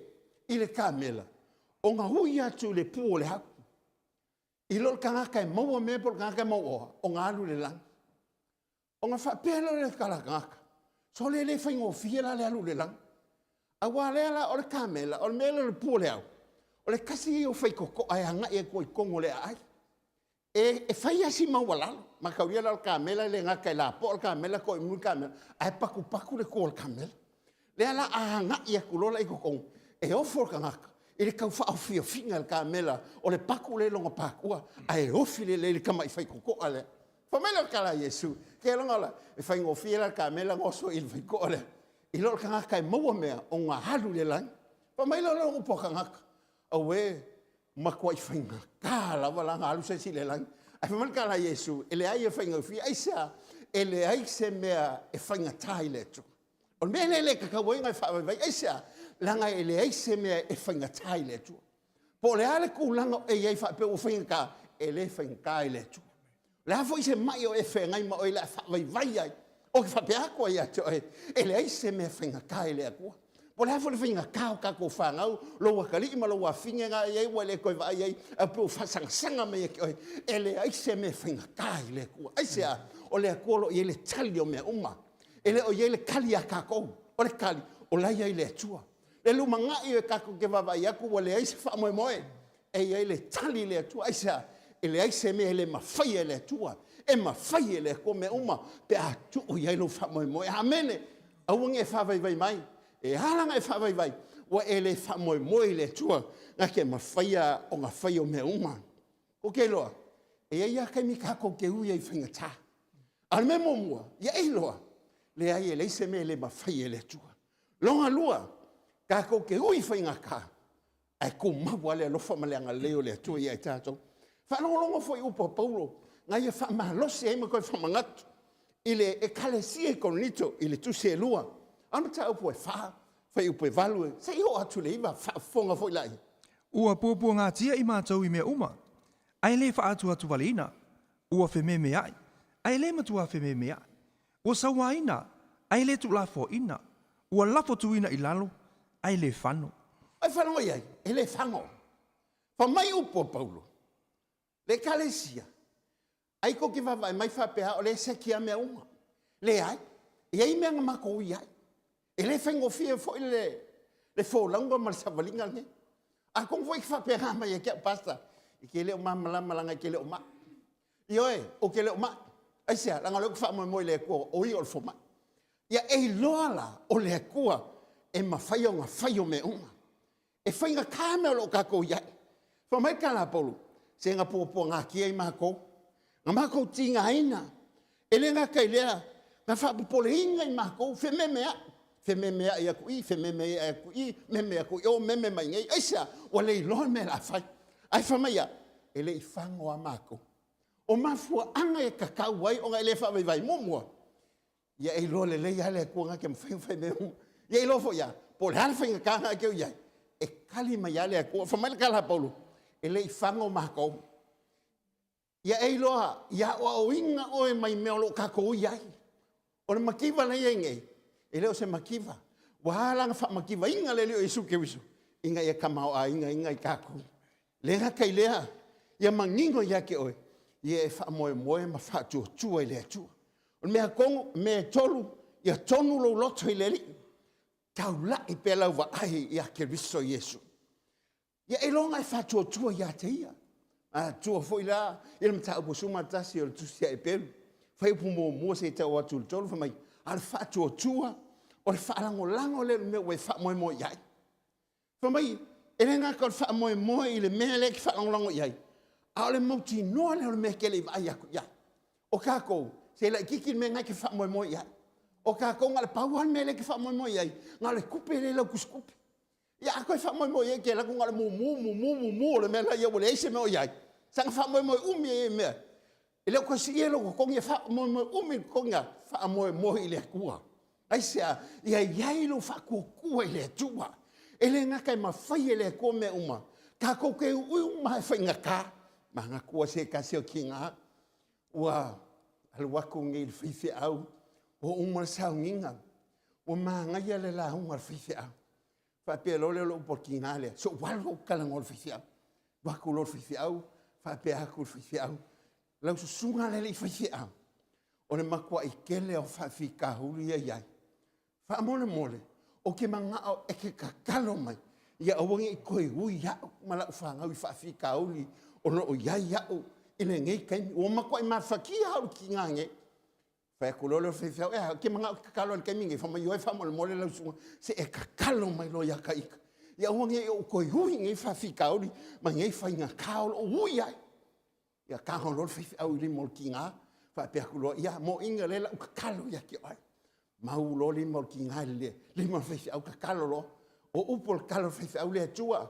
i le kamela ona ui atu i le pu o le au, i lo le tagata e maua mea po o le tagata e mauoa ona alu i le lagi. Ona faapea loa lea o le tala a le tagata, sole e le faigofie la le alu i le lagi. Aua lea la o le kamela, o le mea lea o le pu o le au, o le tasi ia o faitotoa e agai atu ai i totonu o le aai. E fai lava si maualalo, mataulia la o le kamela e le gata e lapoa le kamela toimua le kamela, ae patupatu le tu a le kamela. Lea la a agai atu loa la i totonu, e ofo le tagata i le tau faaofiofiga e le kamela o le paku lea i lona patua, ae ofi lelei i le tamai faitotoa lea. Fai mai lea o le tala a Iesu, keiloga la, e faigofie la i le kamela ona oso i le faitotoa lea, i lo le tagata e maua mea ona alu i le lagi. Fai mai lea o le upu a tagata, auē, matuai faigata lava la ona alu se isi i le lagi. Ae fai mai le tala a Iesu, e leai e faigofie. Aisea? E leai se mea e faigata i le Atua. O le mea lea e le tatau ai ona e faavaivai. Aisea? Leaga e leai se mea e faigata i le Atua. Po o le a le tulaga o e i ai faapea ua faigata, e le faigata i le Atua. O le a foi se mai o e feagai ma oe o le a faavaivai ai, ou te faapea atu ai ia te oe, e leai se mea faigata i le Atua. Po o le a foi le faigata o tatou fanau, lou atalii ma lou afafine na e i ai ua e le toe vaai i ai, ae pei ua faasagasaga mai ia te oe, e leai se mea faigata i le Atua. Aisea? O le Atua o lo o i ai le tali o mea uma. E le o i ai le tali ia tatou, o le tali o la e i ai le Atua. Le lumanai e tatou te vaavaai atu ua leai se faamoemoe, e i ai le tali i le Atua. Aisea? E leai se mea e le mafaia e le Atua. E mafai e le Atua mea uma pe a tuu i ai lou faamoemoe. Amene. Aua ne i e faavaivai mai. E ala ona e faavaivai, ua e le faamoemoe i le Atua na te mafaia ona fai o mea uma. Ou te iloa, e i ai lava taimi tatou te ui ai i faigata. A o le mea muamua, ia e iloa, leai e leai se mea e le mafai e le Atua. Lona lua, tatou te ui i faigata, ae tumau lava le alofa ma le agalelei o le Atua ia i tatou. Faalogologo foi i upu a Paulo na ia faamalosi ai ma toe faamanatu i le Ekalesia i Korinito i le tusi e 2, a o mataupu e 4, fuaiupu e 8, seia oo atu i le 9, faafofoga foi laia. Ua puapuagatia i matou i mea uma, ae le faaatuatuvaleina, ua fememeai, ae le matua fememeai, ua sauaina, ae le tuulafoaina, ua lafotuina i lalo, ae le fano. Ai faalogo i ai, e le fano. Fai mai upu a Paulo, le Ekalesia, ai tou te vaavaai mai faapea o lea e seki lava mea uma. Leai, e i ai mea na matou ui ai. E le faigofie foi le folauga ma le savaliga lenei. Atonu foi e te faapena mai ia te au, Pastor, e te le o malamalama leaga e te le o mai. Ioe, ou te le o mai. Aisea? Leaga o lea ou te faamoemoe i le Atua, o Ia o le fomai. Ia e iloa la o le Atua e mafai ona fai o mea uma. E faigata mea o lo o tatou i ai. Fai mai le tala a Paulo, se na puapuagatia i matou, na matou tigaina, e le gata i lea, na faapopoleina i matou, fememeai, fememeai atu i, fememeai atu i, meme atu i o, meme mai i inei. Aisea? Ua le iloa le mea o le a fai. Ae fai mai e a? E le i fago lava matou. O mafuaaga e tatau ai ona e le faavaivai. Muamua, ia e iloa lelei lava le Atua na te mafai ona fai mea uma. Ia e iloa foi lava, po o le a le faigata na e te i ai, e tali mai lava le Atua. Fai mai le tala a Paulo, e le i fago matou. Ia e iloa, ia aoaoina oe mai mea o lo o tatou i ai. O le mativa la i ai nei, e le o se mativa. Ua ala ona faamativaina le Alii o Iesu Keriso, ina ia tamaoaigaina i tatou. Le gata i lea, ia manino ia te oe, ia e faamoemoe ma faatuatua i le Atua. O le mea tonu, mea e tolu, ia tonu lou loto i le Alii, taulai pea lau vaai ia Keriso Iesu. Ia ailoga e faatuatua ia te ia. Atua foi la i le mataupu 11 o le tusi a Eperu, fuaiupu 1 seia tau atu i le 3, fai mai, a o le faatuatua, o le faalagolago lea i le mea ua e faamoemoe i ai. Fai mai, e le gata o le faamoemoe i le mea lea e te faalagolago i ai, a o le mautinoa lea o le mea e te le i vaai atu i ai. O tatou, se laitiiti le mea lena e te faamoemoe i ai. O tatou na o le pau lava le mea lea e te faamoemoe i ai, na o le tupe lea i lau tusitupe. Ia a toe faamoemoe i ai e te alu atu na o le mumu, mumu, mumu o le mea la e i ai ua leai se mea o i ai. Saga faamoemoe umi ai i mea. E le o toe siia lou totogi e faamoemoe umi i le totogi lena, faamoemoe i le Atua. Aisea? Ia i ai lou faatuatua i le Atua. E le gata e mafai e le Atua mea uma, tatou te ui uma lava e faigata. Manatua se tasi o tina ua alu atu nei i le faifeau, ua uma le sauniga, ua manaia le lauga a le faifeau. Faapea loa lea o le upu a le tina lea, se i ou alu ou talanoa i le faifeau. Alu atu loa le faifeau, faapea atu i le faifeau, lau susuga i le alii faifeau, o le matuai tele lava o faafitauli ia e i ai. Faamolemole, ou te manao e te tatalo mai, ia aua ne i toe ui au ma lau fanau i faafitauli o lo o i ai au i lenei taimi. Ua matuai mafatia au i le tiga nei. Fai atu loa lea o le faifeau, e a, ou te manao e tatalo i le taimi lenei? Fai mai, ioe faamolemole lau susuga, se i e tatalo mai loa ia ta ita, ia aua ne i ou toe ui i nei faafitauli ma nei faigata o lo o ui ai. Ia tago loa le faifeau i lima o le tiga, faapea atu loa, ia moina lea la u tatalo ia te oe. Mau loa lima o le tiga i le lima o le faifeau, tatalo loa. O upu o le tala o le faifeau le Atua,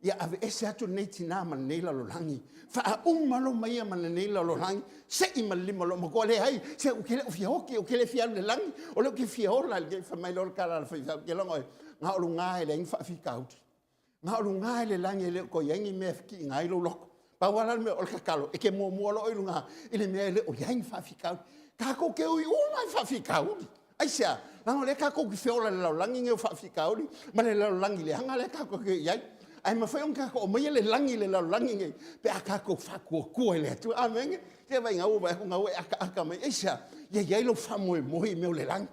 ia aveese atu lenei tina ma lenei lalolagi, faauma loa ma ia ma lenei lalolagi, sei ma le lima o lou matua, leai, se ou te le o fia oti, ou te le fia alu i le lagi, o lea ou te fia ola. Fai mai loa le tala a le faifeau, ke logo e, na o luga e leai ni faafitauli. Na o luga i le lagi e le o toe i ai ni mea e fekiiga ai lou loto. Pau lava la le mea o le tatalo, e te muamua loa oe i luga i le mea e le o i ai ni faafitauli. Tatou te ui uma i faafitauli. Aisea? Leaga o lea tatou te feola i le lalolagi lenei o faafitauli ma le lalolagi leaga lea tatou te i ai. Ae mafai ona tatou aumaia le lagi i le lalolagi lenei pe a tatou faatuatua i le Atua. Amene. Se vaai ua vaai atu ua e akaaka mai. Aisea? Ia i ai lou faamoemoe i mea o le lagi.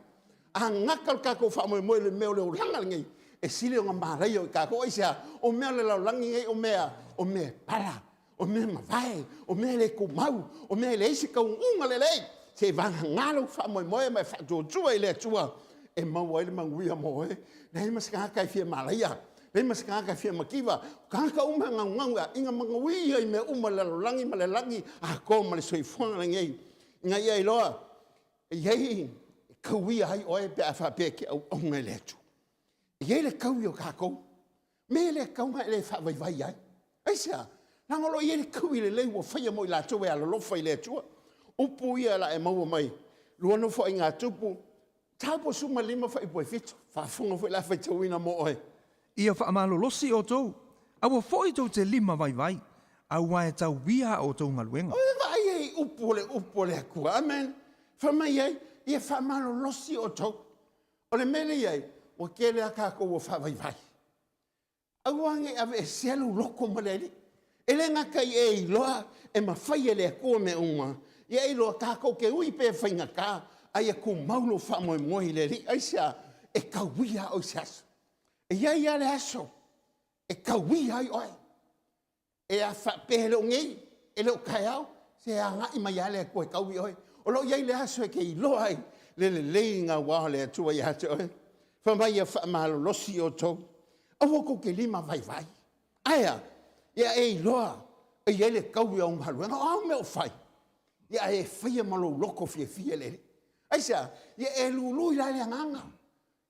A gata lo tatou faamoemoe i le mea o le olaga lenei, e sili ona malaia o i tatou. Aisea? O mea o le lalolagi nei, o mea, o mea e pala, o mea e mavae, o mea e le tumau, o mea e leai se taunuuga lelei. Se i vagana lou faamoemoe ma e faatuatua i le Atua e maua ai le manuia mo oe. Leai ma se tagata e fia malaia, leai ma se tagata e fia mativa. O tagata uma e naunau ina manuia i mea uma i le lalolagi ma le lagi atoa ma le soifuaga lenei, ina ia iloa E i ai e tauia ai oe pe a faapea e te auauna i le Atua. E i ai le taui o tatou. Me le tauga e le faavaivai ai. Aisea? Leaga o lo o i ai le taui lelei ua faia mo i latou e alolofa i le Atua. Upu ia la e maua mai lua Nofoaiga Tupu, mataupu 15 fuaiupu 7. Faafofoga foi la faitauina mo oe. Ia faamalolosi outou, aua foi tou te lima vaivai, aua e tauia a outou galuega. Oi vaai ai i upu o le upu a le Atua. Amen. Fai mai ai, ia faamalolosi outou. O le mea lea i ai, ua tele lava tatou ua faavaivai. Aua ne i aveesea lou loto ma le Alii. E le gata i e iloa e mafai e le Atua mea uma, ia e iloa tatou te ui pea e faigata, a ia tumau lou faamoemoe i le Alii. Aisea? E tauia oe i se aso. E i ai lava le aso e tauia ai oe. E a faapea e le o nei, e le o taeao, se agai mai lava le Atua e taui oe. O lo o i ai le aso e te iloa ai le lelei gaua o le Atua ia te oe. Fai mai ia faamalolosi outou, aua tou te lima vaivai. Ae a? Ia e iloa e i ai le taui o au galuega, o a mea o fai, ia e faia ma lou loto fiafia i le Alii. Aisea? Ia e lului la le agaga.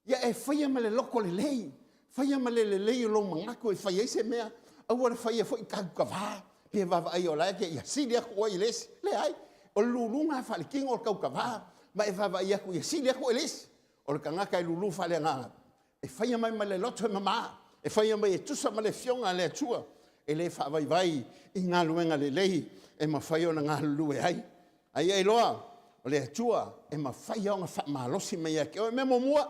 Ia e faia ma le loto lelei, faia ma le lelei o lou manatu e fai ai se mea, aua le faia foi tautavā, pe vaavaai o la e te ia sili atu oe i le isi. Leai, o le luluga faaletino o le tautavā, ma e vaavaai atu ia sili atu oe i le isi. O le tagata e lulu faaleagaga, e faia mai ma le loto e mama, e faia mai e tusa ma le Afioga a le Atua. E le faavaivai i galuega lelei e mafai ona galulue ai. A ia iloa, o le Atua e mafai ona faamalosi mai ia te oe. O le mea muamua,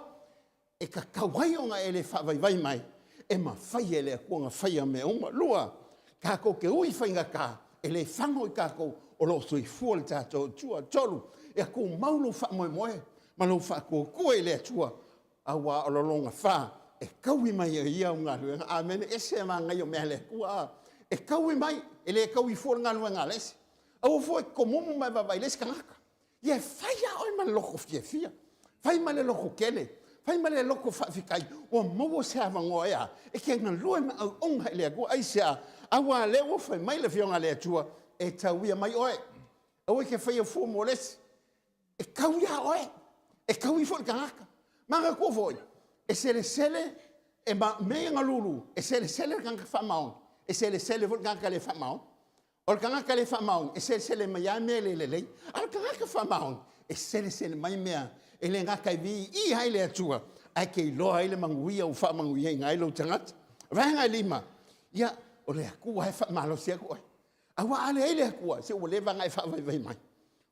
e tatau ai ona e le faavaivai mai, e mafai e le Atua ona faia mea uma. Lua, tatou te ui i faigata, e le fago i tatou o lo o soifua lo tatou Atua. Tolu, ia tumau lou faamoemoe ma lou faatuatua i le Atua, aua o le lona fa, e taui mai e Ia au galuega. Amene. E ese le manaia o mea a le Atua, e taui mai, e le taui fua le galuega a le isi. Aua fua e te tomumu ma e vaavaai i le isi tagata. Ia fai lava oe ma le loto fiafia, fai ma le loto tele, fai ma le loto faafetai ua maua se avanoa e a? E te galue ma auauna i le Atua. Aisea? Aua o lea ua fai mai le Afioga a le Atua, e tauia mai oe. Aua e te faia fua mo le isi. E tau ia oe, e taui foi le tagata. Manatua foi, e selesele, e mea ia na lulu, e selesele le tagata faamaoni, e selesele foi le tagata le faamaoni. O le tagata le faamaoni, e selesele mai lava mea le lelei, a o le tagata faamaoni, e selesele mai mea e le gata e viia ai le Atua, ae te iloa ai le manuia ua faamanuiaina ai lou tagata. Vaega e lima, ia, o le Atua e faamalosi atu oe. Aua a leai le Atua, se ua leva ona e faavaivai mai.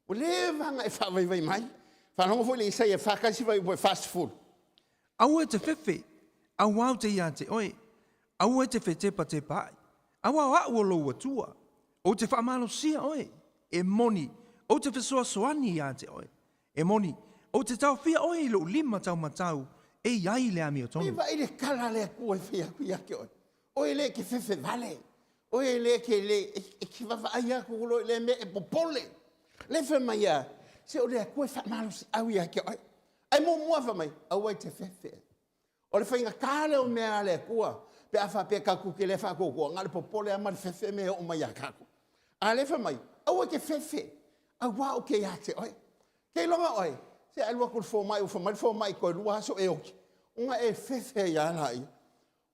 Ua leva ona e faavaivai mai. Faalogo foi le Isaia 41 fuaiupu 40. Aua e te fefe, aua ou te ia te oe, aua e te fetepatepaai, aua o a'u o lou Atua, ou te faamalosia oe, e moni, ou te fesoasoani ia te oe, e moni, ou te taofia oe i lou lima taumatau e i ai le amiotonu. Vaai le tala a le Atua e fai atu ia te oe. Oe le e te fefe vale, oe le e te le, e te vaavaai atu loa i lea mea e popole. Le fai mai a, se o le Atua e faamalosiau ia te oe. Ae muamua fai mai, aua e te fefe. O le faigata lea o mea a le Atua, pe a faapea tatou te le faatuatua, na o le popole lava ma le fefe mea e oo mai ia tatou. A lea fai mai, aua e te fefe, aua ou te ia te oe. Ke iloga oe, se alu atu i le fomai, ua fai mai le fomai toe 2 aso e oti, ona e fefe ai lava laia.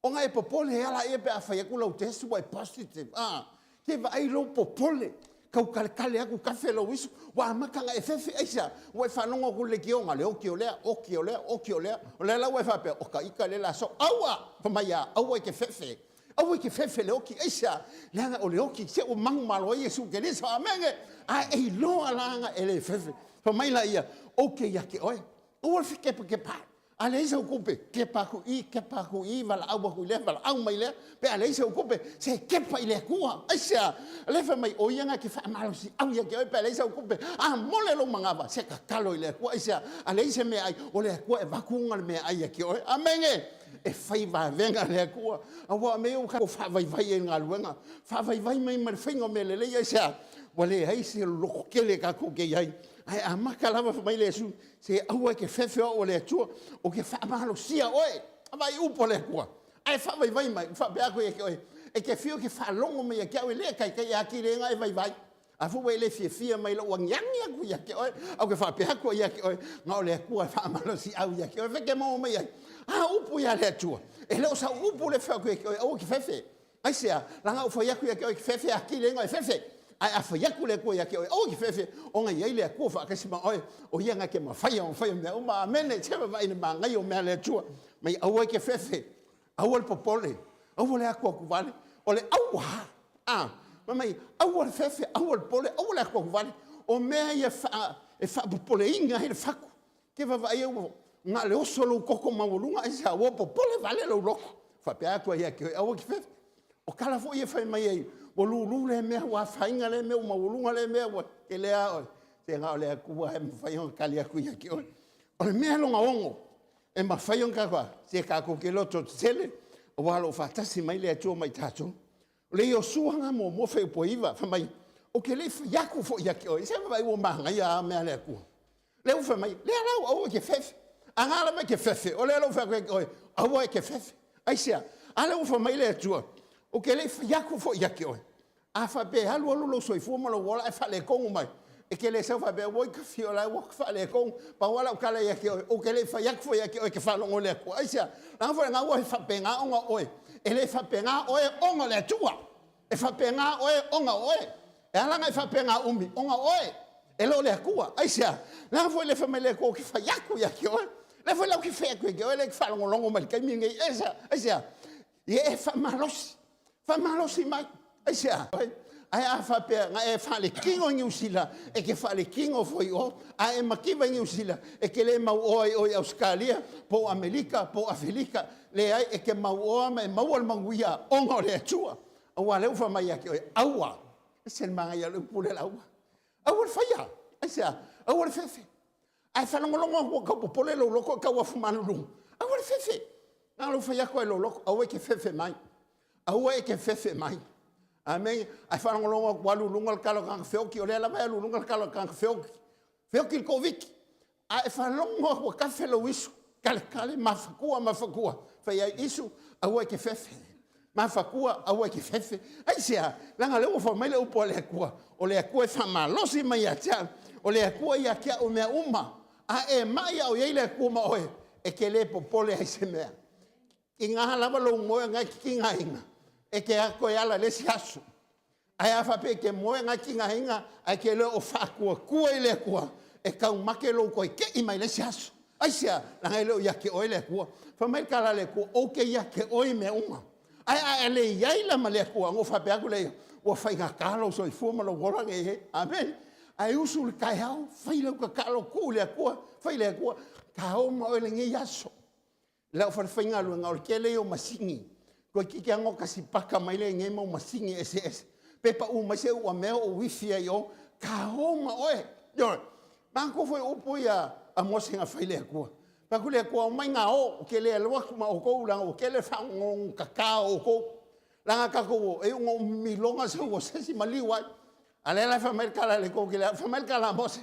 Ona e popole ai lava laia pe a fai atu lau test ua e positive. A, te vaai lou popole, tau taletale atu tafe lou isu, ua amata ona e fefe, aisea? Ua e faalogo atu i le leitio, na o le oti o lea, oti o lea, oti o lea. O lea la ua e faapea, o ta ita lea o le a soo. Aua! Fai mai a, aua e te fefe. Aua e te fefe i le oti, aisea? Leaga o le oti, se ua manumalo ai Iesu Keriso, amene! A e iloa la na e le fefe. Fai mai laia, ou te ia te oe. Aua le fekepakepa ai. A leai sau tupe, kepa aku i, kepa aku i, valaau aku i lea, valaau mai lea. Pe a leai sau tupe, se kepa i le Atua. Aisea? O lea fai mai, o ia na te faamalosiau ia te oe pe a leai sau tupe. A mole lou manava, se tatalo i le Atua. Aisea? A leai se meaai, o le Atua e avatu una le meaai ia te oe. Amene! E fai vavega le Atua. Aua o mea ia ua tatou faavaivai ai i le galuega. Faavaivai mai ma le faiga o mea lelei. Aisea? Ua leai se loto tele tatou te i ai. Ae amata lava fai mai le Iesu, se aua e te fefe o au o le Atua, ou te faamalosia oe. Vaai upu a le Atua. Ae faavaivai mai, faapea atu ia te oe, e te fiu e te faalogo mai ia te au, e le taitai e atili ai ona e vaivai. A foi ua e le fiafia mai lou agiagi atu ia te oe, a ou te faapea atu ai ia te oe, na o le Atua e faamalosiau ia te oe. Fai te maua mai ai, a upu ia le Atua, e le o sau upu le fai atu ia te oe, aua e te fefe. Aisea? Leaga ou fai atu ia te oe, fefe atili ai ona e fefe. Ae a fai atu le Atua ia te oe, aua e te fefe, ona e i ai le Atua faatasi ma oe, o Ia na te mafaia ona faia mea uma. Amene. Se vaavaai i le manaia o mea a le Atua. Mai aua e te fefe, aua le popole, aua le atuatuvale. O le aua, a, fai mai, aua le fefe, aua le popole, aua le atuatuvale. O mea ia e faapopoleina ai le fatu. Ke vaavaai au na le oso lou koko maualuga aisea ua popole vale lou loto. Faapea atu ai ia te oe, aua e te fefe. O tala foi e fai mai ai, ua lulu lea mea, ua afaina lea mea, ua maualuga lea mea, ua tele a oe. Se na o le Atua e mafai ona tali atu ia te oe. O le mea lona ono, e mafai ona tatou, se tatou te loto tetele, aua o lo o faatasi mai le Atua ma i tatou. O le Iosua na muamua fuaiupu 9, fai mai, ou te le i fai atu foi ia te oe. Se vaai ua manaia lava mea a le Atua. Lea ua fai mai, lea la ua aua e te fefe. A na lava e te fefe, o lea la ua fai atu ia te oe, aua e te fefe. Aisea? A lea ua fai mai le Atua, ou te le i fai atu foi ia te oe. A faapea e alualu lou soifua ma lou ola ae faaletonu mai, e te le sau faapea, oi ka fio la ua faaletonu, pau lava lau tala ia te oe, ou te le i fai atu foi ia te oe e te faalogo i le Atua. Aisea? Leaga foi lena ua faapena ona oe, e le faapena oe ona o le Atua. E faapena oe ona o oe. E ala ona e faapena umi, ona o oe. E le o le Atua. Aisea? Leaga foi le fai mai le Atua, ou te fai atu ia te oe. Lea foi la ou te fai atu ia te oe, lea e te faalogologo mai i le taimi lenei. Aisea? Aisea? Ia e faamalosi. Faamalosi mai. Aisea? Ae a faapea na e faalekino i Niu Sila, e te faalekino foi i o. A e mativa i Niu Sila, e te le mauoa i o i Ausetalia, po o Amerika, po o Afelika. Leai, e te mauoa ma e maua le manuia ona o le Atua. Aua o lea ua fai mai ia te oe, aua. E ese le manaia o le upu lea o le aua. Aua le faia. Aisea? Aua le fefe. Ae faalogologo atu ua tau popole lou loto e tau afumalulu. Aua le fefe. Na ona ou fai atu lava i lou loto, aua e te fefe mai. Aua e te fefe mai. Amene. Ae faalogologo atu ua alu i luga le tala o tagata feoti, o lea lava e alu i luga le tala o tagata feoti. Feoti i le Koviti. A e faalogo atu ua tafe lou isu, taletale, mafatua, mafatua, fai ai, Isu, aua e te fefe. Mafatua, aua e te fefe. Aisea? Leaga o lea ua fai mai le upu a le Atua, o le Atua e faamalosi mai ia te au, o le Atua ia te au i mea uma. A e mai a o i ai le Atua ma oe, e te le popole ai i se mea. Tiga lava lou moe na e te tigaina, e te toe ala i le isi aso. Ae a faapea e te moe na e tigaina ae te le o faatuatua i le Atua, e taumate lou toe tei mai le isi aso. Aisea? Leaga e le o ia te oe le Atua. Fai mai le tala a le Atua, ou te ia te oe i mea uma. Ae a e le i ai la ma le Atua, ona ou faapea atu lea, ua faigata lou soifua ma lou ola nei e. Amene. Ae usu i le taeao, fai lau tatalo, tuu i le Atua, fai i le Atua, ta o ma oe lenei aso. Lau falefaigaluega, o le tele ia o masini, toeitiiti lava gota sipaka mai lea i nei mau masini eseese, pe pau mai se uamea o uifi ai i o, ta o ma oe. Ioe. Manatua foi upu ia a Mose na fai i le Atua. Fai atu le Atua, omai ga o, ou te le alu atu ma outou leaga ua tele le faalogogogotata o outou. Leaga tatou o, e iu ina ou miloga sau o se isi maliu ai. A o lea la e fai mai le tala a le Atua ou te le alu. Fai mai le tala a Mose,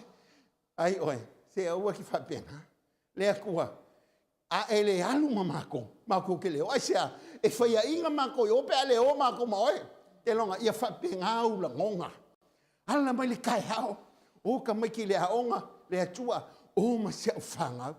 ai oe, se aua e te faapena. Le Atua, a e le alu ma matou, matou te le o. Aisea? E faiaina matou i o pe a le o matou ma oe. Keloga, ia faapena ou lagona. Ala mai le taeao, o tamaiti i le aoga, le Atua, o ma si au fanau.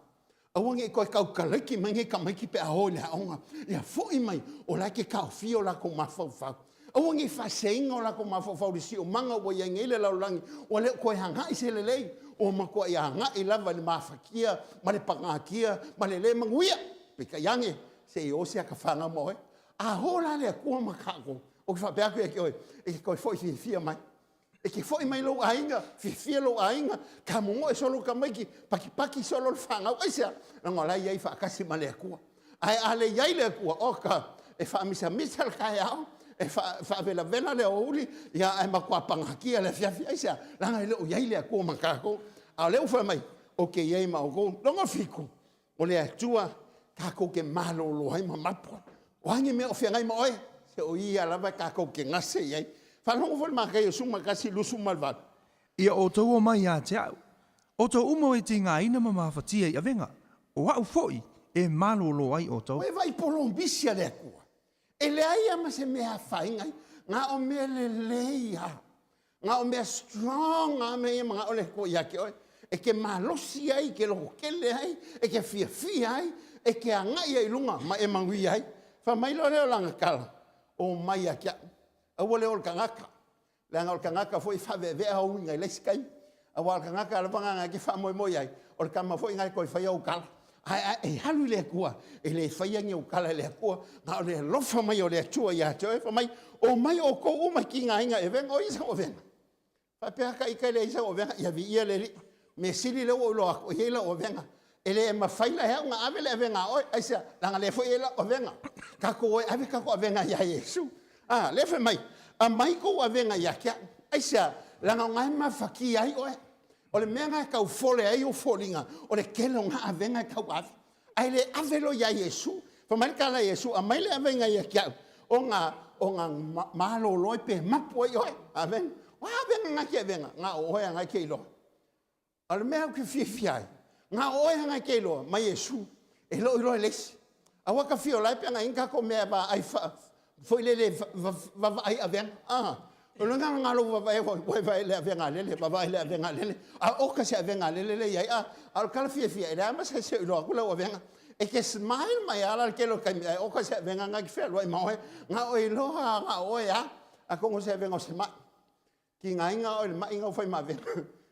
Aua ne i toe tautalaiki mai nei tamaiti pe a o i le aoga. Ia foi mai, o la e te taofia o latou mafaufau. Aua ne i faaseseina o latou mafaufau i le siomaga ua i ai nei le lalolagi, ua le o toe agai se lelei, ua matuai agai lava i le mafatia ma le pagatia ma le le manuia. Peitai ane, se i o se ata fanau ma oe. A o la le Atua ma tatou, ou te faapea atu ia te oe, e te toe foi fiafia mai. E te foi mai lou aiga, fiafia lou aiga, tamomoe solo tamaiti, patipati solo le fanau. Aisea? Leaga o la e i ai faatasi ma le Atua. Ae a le i ai le Atua, oka, e faamisamisa le taeao, e faavelavela le aoauli, ia ae matua pagatia le afiafi. Aisea? Leaga e le o i ai le Atua ma tatou. A o lea ua fai mai, ou te i ai ma outou. Lona fitu, o le Atua tatou te malolo ai ma mapu ai. O a ni mea o feagai ma oe, se o Ia lava tatou te gase i ai. Faalogo foi le Mataio 11, 28. Ia outou omai ia te au, outou uma e tigaina ma mafatia i avega, o au foi e malolo ai outou. Ua e vaai polomisi a le Atua, e leai lava ma se mea e afaina ai, na o mea lelei lava. Na o mea strong lava mea ia manao le Atua ia te oe. E te malosi ai, e te lototele ai, e te fiafia ai, e te agai ai i luga ma e manuia ai. Fai mai loa lea o lana tala, omai ia te au. Aua le o i le tagata, leaga o le tagata foi e faaveavea ou uiga i le isi taimi. Aua o le tagata lava lena e te faamoemoe i ai, o le tama foi lena e toe faia ou tala. Ae a e alu i le Atua, e le faia ni ou tala e le Atua, na o le alofa mai o le Atua ia te oe, fai mai, omai outou uma i tigaina e avega, o ai sau avega? Faapea ka ita e leai sau avega, ia viia le Alii. Mea sili lea ua ou iloa atu, e i ai lau avega. E le mafai la e au ona ave le avega a oe, aisea? Leaga o lea foi e i ai lau avega. Tatou o e ave tatou avega ia Iesu. A, lea fai mai, aumai kou avega ia te au. Aisea? Leaga o na e mafatia ai oe. O le mea lena e tau fole ai ou foliga, o le tele o na avega e tau ave. Ae le ave loa ia Iesu. Fai mai le tala a Iesu, aumai le avega ia te au, ona, ona malolo ai pe mapu ai oe. Amen. O a avega na te avega? Na o oe lava e te iloa. O le mea ou te fiafia ai, na o oe lava e te iloa, ma Iesu, e le o iloa e le isi. Aua ka fia o la e pe ana i ai ni mea vaai foi lele vaavaai avega. Ah, o le ngā lou vaavaai ua vaai le avega a lele, vaavaai le avega a lele. A oka se avega a lele le iai, ah, a o le tala fiafia, e leai ma se isi o iloa atu lau avega. E te smile mai lava la le tele o taimi, ae oka se avega nga ki fealuai ma oe, nga o iloa nga o oe a, atonu o se avega o se mai. Tigaina oe i le mai na ua fai ma avega.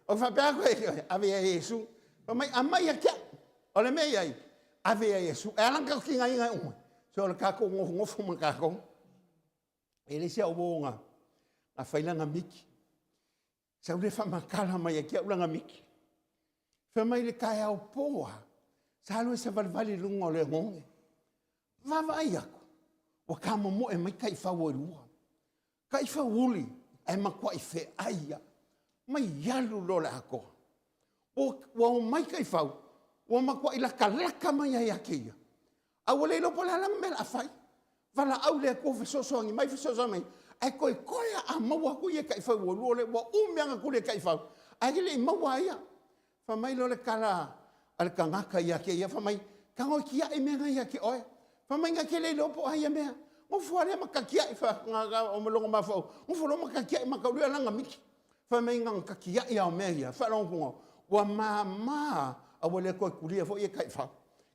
O faapea atu e ave ia Iesu. Fai mai, aumai ia te au. O le mea i ai, ave ia Iesu. E ala ona tatou tigaina e uma, se o le tatou nofonofo ma tatou. E le isi au uo na, na fai lana miki. Sau le faamatala mai ia te au lana miki. Fai mai le taeao po a, sa alu e savalivali i luga o le oneone. Vaavaai atu, ua tamomoe mai taifau e lua. Taifau uli, ae matuai feai lava. Mai alu loa le atoa. Ua omai taifau, ua matuai latalata mai lava ia te ia, a ua le iloa po o le a la le mea o le a fai. Valaau i le Atua fesoasoani mai, fesoasoani mai, ae toetoe lava a maua atu ia taifau ua lua lea, ua umi lava ona tuli e taifau, ae le i maua lava ia. Fai mai loa le tala a le tagata ia te ia, fai mai, tago e tiai mea na ia te oe. Fai mai, na te le iloa po o a ia mea. Nofo lava lea ma tatiai lona mafaufau, nofo loa ma tatiai mataulia lana miti. Fai mai na ona tatiai lava o mea ia, faalogo atu ua mama a ua le toe tulia foi ia taifau.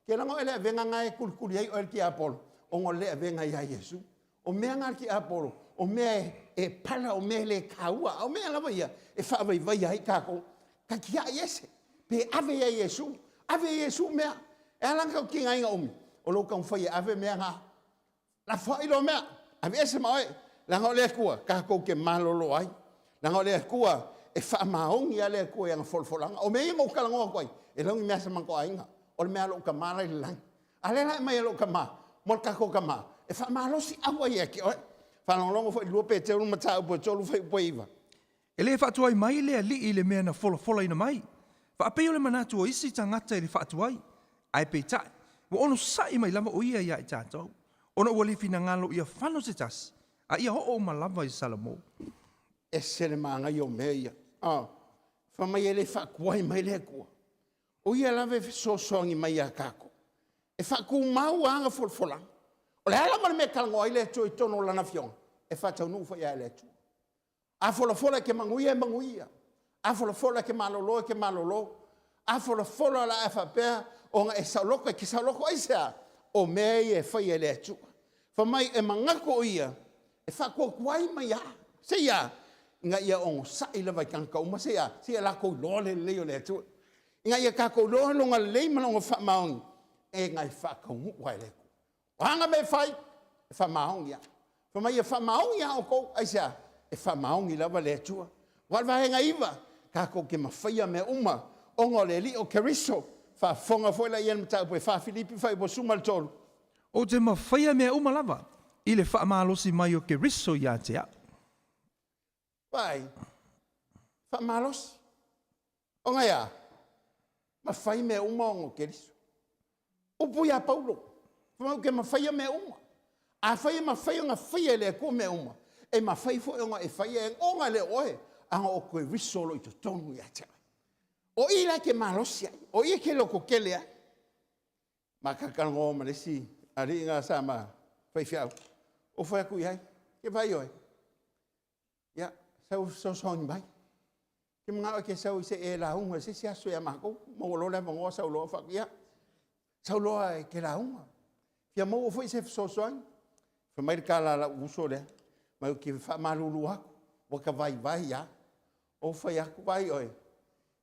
Ke laga o le avega na e tulituli ai oe e le tiapolo, ona o le avega ia Iesu. O mea na a le tiapolo, o mea e pala, o mea e le taua, a o mea lava ia e faavaivaia ai tatou. Tatiai ese, pe ave ia Iesu, ave i Iesu mea. E ala ona tau tigaina umi, o lou taumafai e ave mea na. Lafoai loa mea, aveese ma oe, leaga o le Atua tatou te malolo ai. Leaga o le Atua e faamaoni lava le Atua i ana folafolaga. O mea ia na ou talanoa atu ai, e leai ni mea a se matou aiga, o le mea a lou tama la e i le lagi. A lea la e aumai e lou tama, mo le tatou tama, e faamalosiau ai ia te oe. Faalogologo foi i le 2 Peteru mataupu e 3 fuaiupu e 9. E le faatuai mai le Alii i le mea na folafolaina mai, faapei o le manatu o isi tagata i le faatuai, ae peitai, ua onosai mai lava o ia ia i tatou, ona ua le finagalo ia fano se tasi, a ia oo uma lava i Salamo. Ese le manaia o mea ia. Oh, fai mai e le faatuai mai le Atua. O ia lava e fesoasoani mai ia tatou. E faatumau ana folafolaga. O le a lava le mea e talanoa ai le Atua i totonu o Lana Afioga, e faataunuu foi lava e le Atua. A folafola e te manuia, e manuia. A folafola e te malolo, e te malolo. A folafola o le a faapea ona e saoloto, e te saoloto aisea? O mea ia e faia e le Atua. Fai mai e manatu o ia e faatuatuai mai lava, seia ina ia onosai lava i tagata uma, seia seia latou iloa le lelei o le Atua. Ina ia tatou iloa lona lelei ma lona faamaoni, e na e faataunuu lava e le Atua. O a na mea e fai, e faamaoni lava. Fai mai, ia faamaoni lava outou. Aisea? E faamaoni lava le Atua. Aua o le vaega 9, tatou te mafaia mea uma ona o le Alii o Keriso. Faafofoga foi la i ai le mataupu e 4 Filipi fuaiupu 13. Ou te mafaia mea uma lava i le faamalosi mai o Keriso ia te au. Vaai, faamalosi. Ona e a? Mafai mea uma ona o Keriso. Upu ia Paulo, fai mai ou te mafaia mea uma. Afai e mafai ona faia e le Atua mea uma, e mafai foi ona e faia e ona e le o oe, ana o Keriso o lo o i totonu ia te oe. O i la e te malosi ai, o i e te lototele ai. Ma talatalanoa ma le isi alii na sa ma faifeau, ou fai atu i ai, ke vaai oe, ia, sau e fesoasoani mai. Ou te manao e te sau se i e lauga i se isi aso ia matou. Maua loa le avanoa sau loa, fai atu, ia, sau loa e te lauga. Fia maua foi se fesoasoani. Fai mai le tala a lou uso lea, mai ou te faamalulu atu, ua ta vaivai lava. Ou fai atu, vaai oe,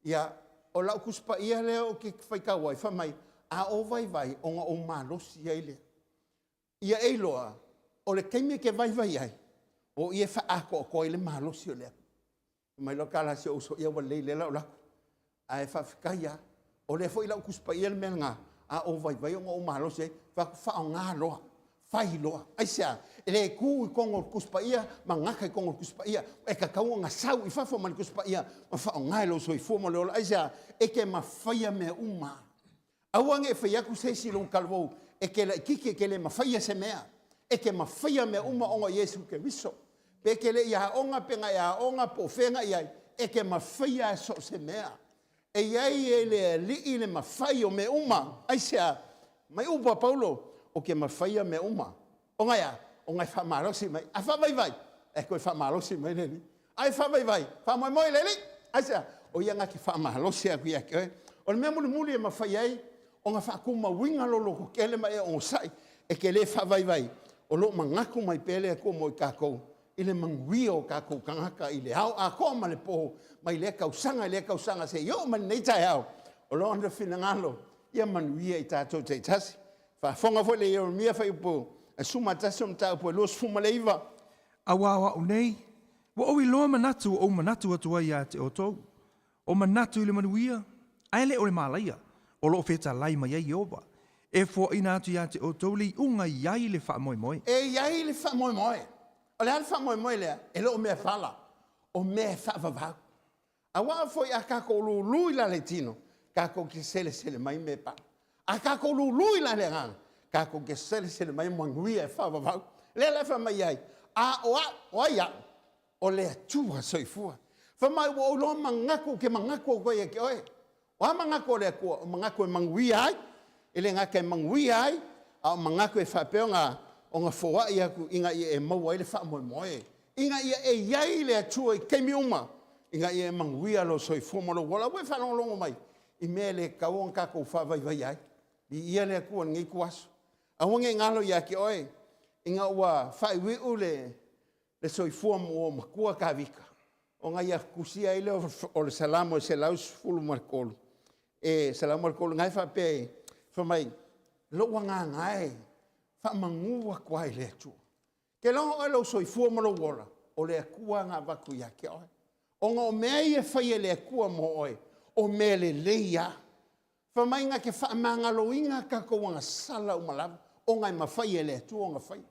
ia, o lau Tusi Paia lea ou te faitau ai, fai mai, a ou vaivai, ona ou malosi ai lea. Ia e iloa, o le taimi e te vaivai ai, o i e faaatoatoa ai le malosi o le Atua. Fai mai loa tala a si ou uso, ia ua lelei o lea o le a ou alu atu. Ae faafetai lava, o lea foi i lau Tusi Paia le mea lena, a ou vaivai ona ou malosi ai, fai atu, faaaoga loa, fai loa. Aisea? E le tu i totonu o le Tusi Paia ma gata i totonu o le Tusi Paia. E tatau ona sau i fafo mai le Tusi Paia ma faaaoga i lou soifua ma le ola. Aisea? E te mafaia mea uma. Aua ne i fai atu se isi i lou talavou, e te laititi e te le mafaia se mea. E te mafaia mea uma ona o Iesu Keriso. Pe e te le i aoga pe na e aoga po o fea na i ai, e te mafaia lava so o se mea. E i ai e le Alii le mafai o mea uma. Aisea? Mai upu a Paulo, ou te mafaia mea uma. Ona e a? Ona e faamalosi mai. A faavaivai, e toe faamalosi mai le Alii. A e faavaivai, faamoemoe i le Alii. Aisea? O ia na te faamalosi atu ia te oe. O le mea mulimuli e mafai ai ona faatumauina lou lototele ma e onosai, e te le faavaivai, o lo o manatu mai pea le Atua mo i tatou i le manuia o tatou tagata i le ao atoa ma le po, mai lea tausaga i lea tausaga seia oo mai lenei taeao, o Lona finagalo ia manuia i tatou taitasi. Faafofoga foi le Ieremia fuaiupu 11 o mataupu e 29. Auā o a'u nei, ua ou iloa manatu ua ou manatu atu ai ia te outou, o manatu i le manuia, ae le o le malaia, o lo o fetalai mai ai Ieova, e foaina atu ia te outou le iuga i ai le faamoemoe. E i ai le faamoemoe. O le a le faamoemoe lea? E le o mea fala, o mea e faavavau. Auā foi a tatou lulu i la le tino, tatou te selesele mai mea e pala. A tatou lulu i la le agaga, tatou te selesele mai manuia e faavavau. Lea la e fai mai ai, a o a'u, o ai a'u? O le Atua Soifua. Fai mai ua ou iloa manatu ou te manatu atu ai ia te oe. O a manatu o le Atua? O manatu e manuia ai, e le gata e manuia ai, a o manatu e faapea ona foai atu ina ia e maua ai le faamoemoe, ina ia e i ai le Atua i taimi uma, ina ia e manuia lou soifua ma lou ola. Aua e faalogologo mai i mea e le tatau ona tatou faavaivaia ai. Viia le Atua i lenei ituaso. Aua ne i galo ia te oe ina ua faaiuiu le soifua ma ua matua Tavita, ona ia tusia ai lea o le Salamo e 113, e 103, lena e faapea ai, fai mai, lou agaga e, faamanu atu lava i le Atua. E te iloa oe i lou soifua ma lou ola, o le Atua na avatu ia te oe. Ona o mea ia e fai e le Atua mo oe, o mea lelei lava. Fai mai na te faamagaloina tatou agasala uma lava, ona e mafai e le Atua ona faia.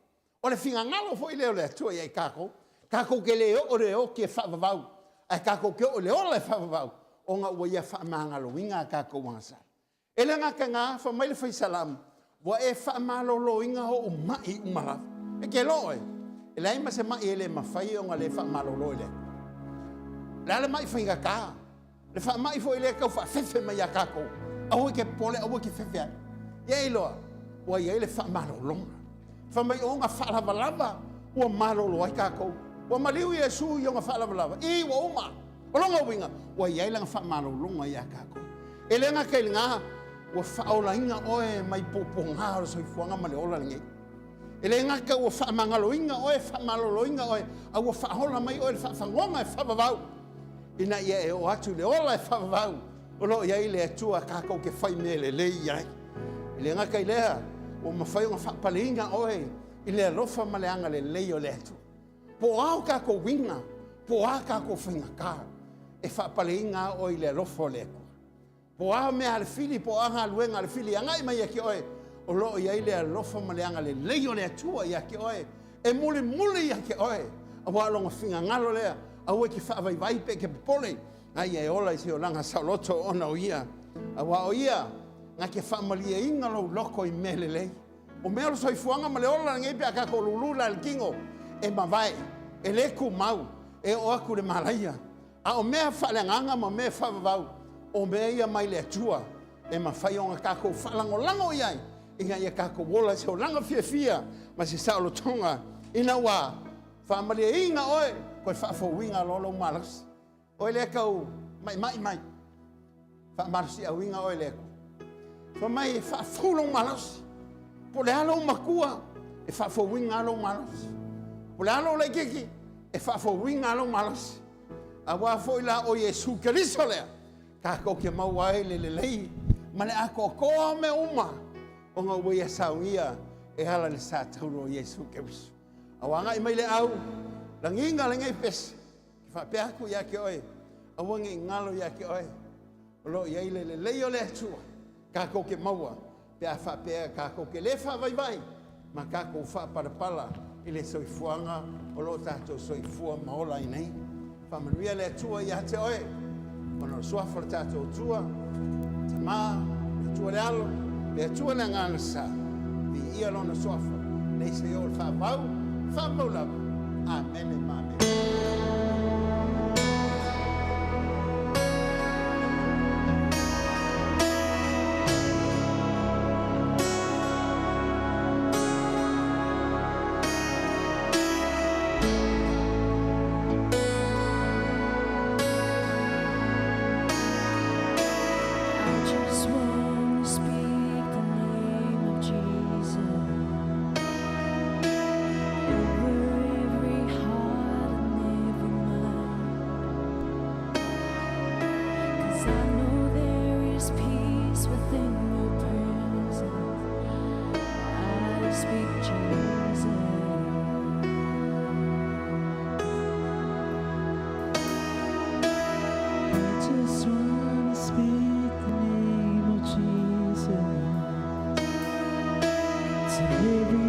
O le finagalo foi lea o le Atua ia i tatou, tatou te le oo i le oti e faavavau, ae tatou te oo i le ola e faavavau, ona ua Ia faamagaloina a tatou agasala. E le gata i lena, fai mai le Fai Salamo, ua e faamaloloina ou mai uma lava. E te iloa oe, e leai ma se mai e le mafai ona le faamalolo e le Atua. O le a le mai faigata, le faamai foi lea e tau faafefe mai ia tatou, aua e te popole, aua e te fefe ai. Ia e iloa, ua i ai le faamalologa. Fai mai o ona faalavalava ua malolo ai tatou. Ua maliu Iesu i ona faalavalava, i ua uma. O lona uiga, ua i ai lana faamalologa ia tatou. E le gata i lena, ua faaolaina oe mai puapuaga o le soifuaga ma le ola lenei. E le gata ua faamagaloina oe, faamaloloina oe, a ua faaola mai oe i le faafagoga e faavavau, ina ia e oo atu i le ola e faavavau o lo o i ai le Atua tatou te fai mea lelei i ai. E le gata i lea, ua mafai ona faapaleina oe i le alofa ma le agalelei o le Atua. Po o a o tatou uiga, po o a tatou faigata, e faapaleina lava oe i le alofa o le Atua. Po o a mea a le fili, po o a galuega a le fili e agai mai ia te oe, o lo o i ai le alofa ma le agalelei o le Atua ia te oe, e mulimuli ia te oe, aua o lona finagalo lea, aua e te faavaivai pe e te popole, a ia e ola i se olaga saoloto ona o Ia, aua o Ia na te faamalieina lou loto i mea lelei. O mea o le soifuaga ma le ola lenei pe a tatou lulu la i le tino, e mavae, e le tumau, e oo atu i le malaia. A o mea faaleagaga ma mea faavavau, o mea ia mai le Atua e mafai ona tatou faalagolago i ai ina ia tatou ola i se olaga fiafia ma se saolotoga ina ua faamalieina oe, toe faafouina loa lou malosi. Oe lea tau maimai mai, faamalosiauina oe le Atua. Fai mai e faafou lou malosi. Po o le a lou matua, e faafouina lava lou malosi. Po o le a lou laitiiti, e faafouina lava lou malosi. Aua foi la o Iesu Keriso lea, tatou te maua ai le lelei ma le atoatoa o mea uma, ona ua ia saunia e ala i le sa taula o Iesu Keriso. A ua agai mai le au, lagiga lenei pese, e faapea atu ia te oe, aua ne i galo ia te oe, o lo o i ai le lelei o le Atua, tatou te maua pe a faapea tatou te le faavaivai ma tatou faapalapala i le soifuaga o lo o tatou soifua ma ola ai nei. Faamanuia le Atua ia te oe, ona o le suafa o le tatou Atua, Tama, le Atua le Alo, le Atua le Agaga Sa, viia lona suafa, nei seia oo i le faavavau, faavavau lava. Amene ma amene. I just want to speak the name of Jesus over every heart and every mind. 'Cause I know there is peace within your presence. I speak Jesus. Just wanna speak the name of Jesus till every